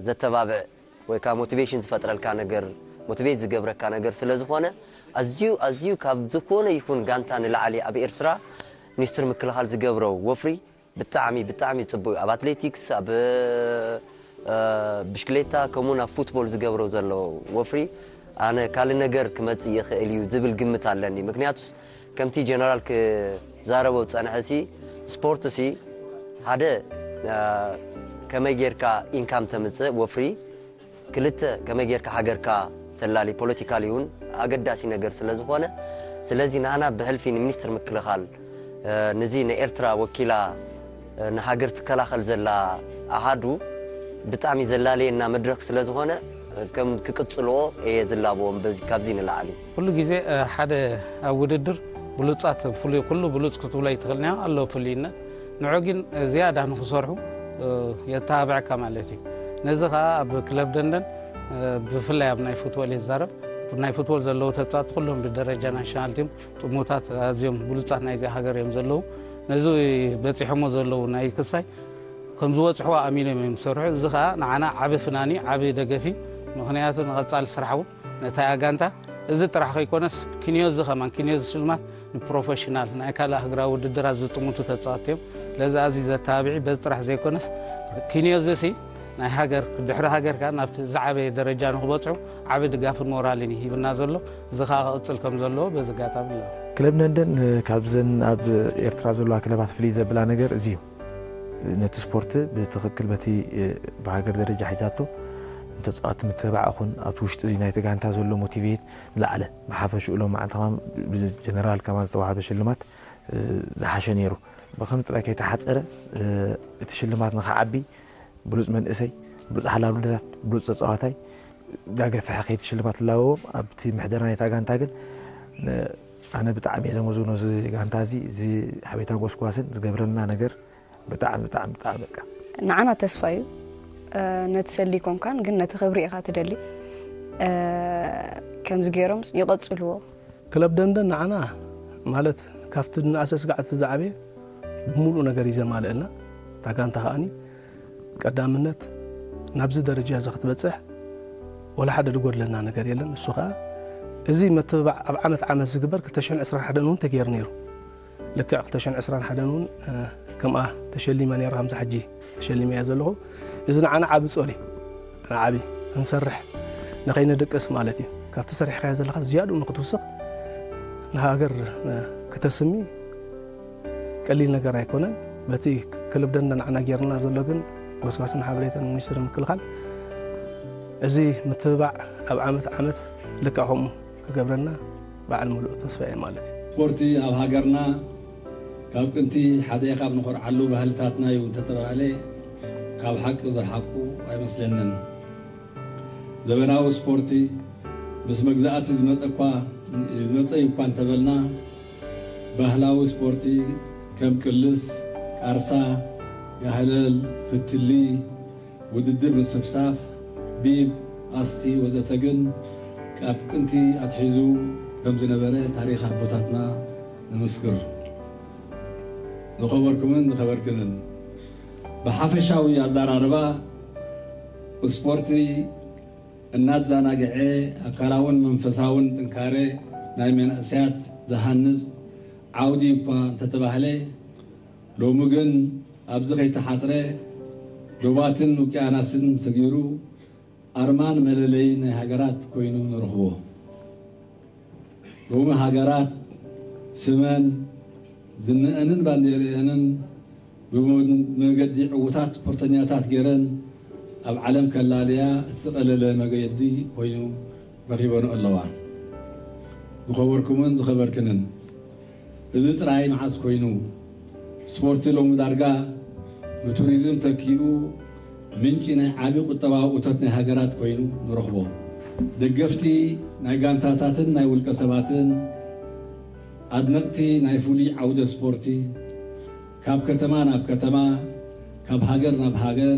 ዘተባብዕ ወይ ከዓ ሞቲቬሽን ዝፈጥረልካ ነገር፣ ሞቲቬት ዝገብረካ ነገር ስለ ዝኾነ፣ ኣዝዩ ኣዝዩ ካብ ዝኾነ ይኹን ጋንታ ንላዕሊ ኣብ ኤርትራ ሚኒስትር ምክልኻል ዝገብሮ ወፍሪ ብጣዕሚ ብጣዕሚ ጽቡቅ እዩ። ኣብ ኣትሌቲክስ፣ ኣብ ብሽክሌታ፣ ከምኡውን ኣብ ፉትቦል ዝገብሮ ዘሎ ወፍሪ ኣነ ካልእ ነገር ክመጽእ ይኽእል እዩ ዝብል ግምት ኣለኒ። ምክንያቱስ ከምቲ ጀነራል ክዛረቦ ዝጸንሐ ሲ፣ ስፖርት ሲ ሓደ ከመይ ጌርካ ኢንካም ተምጽእ ወፍሪ፣ ክልተ ከመይ ጌርካ ሃገርካ ተላሊ፣ ፖለቲካሊ እውን ኣገዳሲ ነገር ስለ ዝኾነ፣ ስለዚ ንዓና ብሕልፊ ንሚኒስትር ምክልኻል፣ ነዚ ንኤርትራ ወኪላ ንሃገር ትከላኸል ዘላ ኣሃዱ ብጣዕሚ ዘላለየና መድረኽ ስለ ዝኾነ፣ ከም ክቅጽልዎ እየ ዝላበዎም በዚ፣ ካብዚ ንላዕሊ። ኩሉ ግዜ ሓደ ኣብ ውድድር ብሉጻት ፍሉይ፣ ኩሉ ብሉጽ ክትብሎ ኣይትኽእልንያ፣ ኣሎ ፍሉይነት። ንዑ ግን ዝያዳ ንክሰርሑ የተባብዐካ ማለት እዩ። ነዚ ከዓ ኣብ ክለብ ደንደን ብፍላይ ኣብ ናይ ፉትቦል እየ ዝዛረብ። ናይ ፉትቦል ዘለዉ ተጻወትቲ ኩሎም ብደረጃ ናሽናል ቲም ጥሙታት ኣዝዮም ብሉጻት ናይዚ ሃገር እዮም ዘለዉ። ነዚ በጺሖሞ ዘለዉ ናይ ክሳይ ከም ዝበጽሕዎ ኣሚኖም እዮም ዝሰርሑ። እዚ ከዓ ንዓና ዓቢ ፍናኒ፣ ዓቢ ደገፊ። ምኽንያቱ ንቐጻሊ ስራሕ እውን ነታ ጋንታ እዚ ጥራሕ ከይኮነስ ኪንዮዚ ከማን፣ ኪንዮዚ ሽልማት ንፕሮፌሽናል ናይ ካልእ ሃገራዊ ውድድራት ዝጥምቱ ተጻወትቲ እዮም። ስለዚ ኣዝዩ ዘተባብዒ በዚ ጥራሕ ዘይኮነስ ኪንዮዚ ሲ ናይ ሃገር ድሕሪ ሃገርካ ናብቲ ዝዓበየ ደረጃ ንክበጽሑ ዓቢ ድጋፍን ሞራልን እዩ ሂብና ዘሎ። እዚ ከዓ ክቕጽል ከም ዘለዎ በዚ ኣጋጣሚ ኣለዎ። ክለብ ነንደን ካብዘን ኣብ ኤርትራ ዘለዋ ክለባት ፍልይ ዘብላ ነገር እዚ እዩ። ነቲ ስፖርት ብትኽክል በቲ ብሃገር ደረጃ ሒዛቶ ንተጻወቲ ምትብባዕ ይኹን ኣብቲ ውሽጢ እዚ ናይቲ ጋንታ ዘሎ ሞቲቬት ዝለዓለ ብሓፈሽኡ ሎም መዓልቲ ከማን ብጀነራል ከማን ዝተዋሃበ ሽልማት ዝሓሸ ነይሩ። ብኸምዚ ጥራይ ከይተሓጸረ እቲ ሽልማት ንኽዓቢ ብሉጽ መንእሰይ፣ ብሉጽ ሓላሉታት፣ ብሉጽ ተጻዋታይ ዳገፍሐ ከይዲ ሽልማት ዝላበዎም ኣብቲ ምሕደራ ናይታ ጋንታ ግን ኣነ ብጣዕሚ እየ ዘመስግኖ እዚ ጋንታ እዚ፣ እዚ ሓቤታ ጎስጓስን ዝገብረልና ነገር ብጣዕሚ ብጣዕሚ ብጣዕሚ በቃ። ንዓና ተስፋ እዩ። ነቲ ሰሊ ኮንካን ግን ነቲ ክብሪ ኢኻ ትደሊ። ከምዚ ገይሮም ይቐጽልዎ። ክለብ ደንደን ንዓና ማለት ካብቲ ንኣሰ ስጋዕ እቲ ዝዓበየ ብምሉእ ነገር እዩ ዘማልእና። እታ ጋንታ ከኣኒ ቀዳምነት ናብዚ ደረጃ እዚ ክትበጽሕ ወላ ሓደ ዝጎድለና ነገር የለን። እሱ ከኣ እዚ መትብባዕ ኣብ ዓመት ዓመት ዝግበር ክልተ ሽሕን ዕስራን ሓደን እውን ተገይሩ ነይሩ። ልክዕ ክልተ ሽሕን ዕስራን ሓደን እውን ከምኣ ተሸሊመ ነይረ፣ ከምዚ ሕጂ ተሸሊመ እያ ዘለኹ። እዚ ንዓና ዓቢ ጾል እዩ። ንዓቢ ክንሰርሕ ንኸይንድቅስ ማለት እዩ። ካብቲ ሰሪሕካዮ ዘለኻ ዝያድኡ ንክትውስኽ ንሃገር ከተስሚ ቀሊል ነገር ኣይኮነን። በቲ ክልብደና ንዓና ጌርና ዘሎ ግን ጎስጓስን ሓበሬታን ሚኒስትሪ ምክልኻል እዚ ምትብባዕ ኣብ ዓመት ዓመት ልክዕ ከምኡ ክገብረና በዓል ምሉእ ተስፋ እየ ማለት እዩ። ስፖርቲ ኣብ ሃገርና ካብ ቅንቲ ሓደ ካብ ንኾርዓሉ ባህልታትና እዩ እንተተባህለ ካብ ሓቂ ዝረሓቁ ኣይመስለንን። ዘበናዊ ስፖርቲ ምስ መግዛእቲ ዝመጸ እኳ ዝመጸ እዩ እኳ እንተበልና ባህላዊ ስፖርቲ ከም ቅልስ፣ ቃርሳ፣ ያህለል፣ ፍትሊ፣ ውድድር ምስፍሳፍ፣ ቢብ፣ ኣስቲ ወዘተ ግን ካብ ቅንቲ ኣትሒዙ ከም ዝነበረ ታሪኽ ኣቦታትና ንምስክር። ዝኸበርኩምን ዝኸበርክንን ብሓፈሻዊ ኣዘራርባ ስፖርቲ እናዘናግዐ ኣካላውን መንፈሳውን ጥንካሬ ናይ መንእሰያት ዝሃንጽ ዓውዲ እኳ እንተተባህለ ሎሚ ግን ኣብዚ ከይተሓጽረ ዶባትን ውቅያናስን ሰጊሩ ኣርማን መለለይ ናይ ሃገራት ኮይኑ ንረኽቦ። ሎሚ ሃገራት ስመን ዝንአንን ባንዴርአንን ብመገዲ ዕዉታት ስፖርተኛታት ገይረን ኣብ ዓለም ከላልያ እቲ ዝቐለለ መገዲ ኮይኑ ረኺበንኦ ኣለዋ። ዝኸበርኩምን ዝኸበርክንን፣ እዚ ጥራይ መዓስ ኮይኑ? ስፖርቲ ሎሚ ዳርጋ ንቱሪዝም ተኪኡ ምንጪ ናይ ዓቢ ቁጠባዊ እቶት ናይ ሃገራት ኮይኑ ንረኽቦ። ደገፍቲ ናይ ጋንታታትን ናይ ውልቀ ሰባትን ኣድነቕቲ ናይ ፍሉይ ዓውደ ስፖርቲ ካብ ከተማ ናብ ከተማ ካብ ሃገር ናብ ሃገር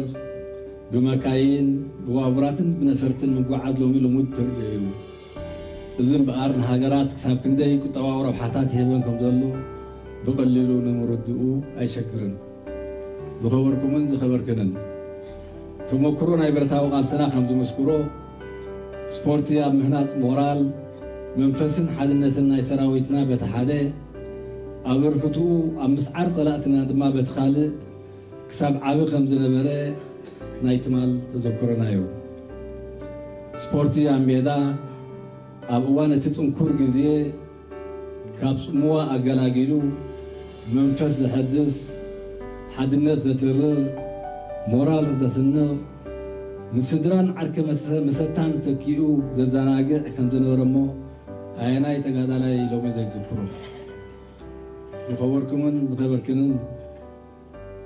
ብመካይን ብባቡራትን ብነፈርትን ምጉዓዝ ሎሚ ልሙድ ተርእዮ እዩ። እዚ እምበኣር ንሃገራት ክሳብ ክንደይ ቁጠባዊ ረብሓታት ይህበን ከም ዘሎ ብቐሊሉ ንምርድኡ ኣይሸግርን። ዝኸበርኩምን ዝኸበርክንን፣ ተመክሮ ናይ ብረታዊ ቃልስና ከም ዝምስክሮ ስፖርቲ ኣብ ምህናጽ ሞራል መንፈስን ሓድነትን ናይ ሰራዊትና በቲ ሓደ ኣበርክትኡ ኣብ ምስዓር ጸላእትና ድማ በቲ ካልእ ክሳብ ዓቢ ከም ዝነበረ ናይ ትማል ተዘክሮና እዩ። ስፖርቲ ኣብ ሜዳ ኣብ እዋን እቲ ጽንኩር ግዜ ካብ ጽምዋ ኣገላጊሉ መንፈስ ዘሐድስ፣ ሓድነት ዘትርር፣ ሞራል ዘስንቕ፣ ንስድራን ዓርኪ መሰታን ተኪኡ ዘዘናግዕ ከም ዝነበረ እሞ ኣየናይ ተጋዳላይ ሎሚ ዘይዝክሮ? ዝኸበርኩምን ዝኸበርክንን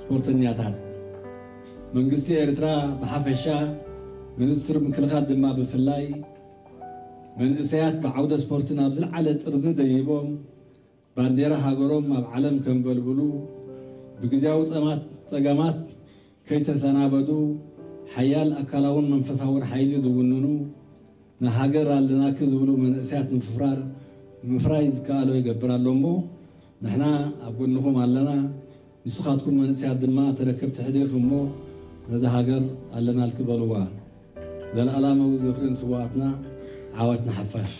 ስፖርተኛታት፣ መንግስቲ ኤርትራ ብሓፈሻ፣ ሚኒስትሪ ምክልኻል ድማ ብፍላይ መንእሰያት ብዓውደ ስፖርት ናብ ዝለዓለ ጥርዚ ደይቦም ባንዴራ ሃገሮም ኣብ ዓለም ከንበልብሉ ብግዜያዊ ጸማት ጸገማት ከይተሰናበዱ ሓያል ኣካላውን መንፈሳውን ሓይሊ ዝውንኑ ንሃገር ኣለናኪ ዝብሉ መንእሰያት ምፍራር ምፍራይ ዝከኣሎ ይገብር ኣሎ እሞ ንሕና ኣብ ጎንኹም ኣለና። ንስኻትኩም መንእሰያት ድማ ተረከብቲ ሕድሪኹም እሞ ነዛ ሃገር ኣለናልኪ በልዋ። ዘለኣለማዊ ዝኽሪ ንስውኣትና። ዓወት ንሓፋሽ።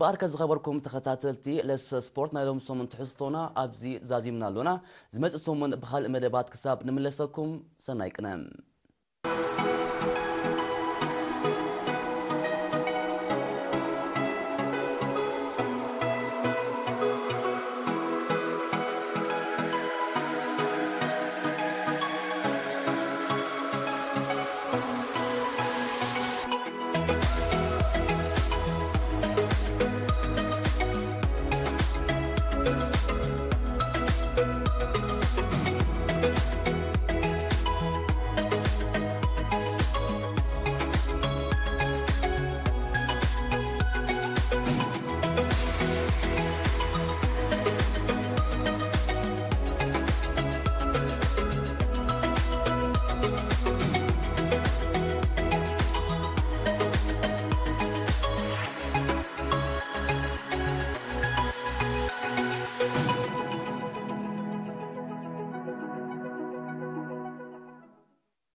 ብኣርከ ዝኸበርኩም ተኸታተልቲ ለሰ ስፖርት፣ ናይ ሎም ሰሙን ትሕዝቶና ኣብዚ ዛዚምና ኣሎና። ዝመጽእ ሰሙን ብኻልእ መደባት ክሳብ ንምለሰኩም፣ ሰናይ ቅነ።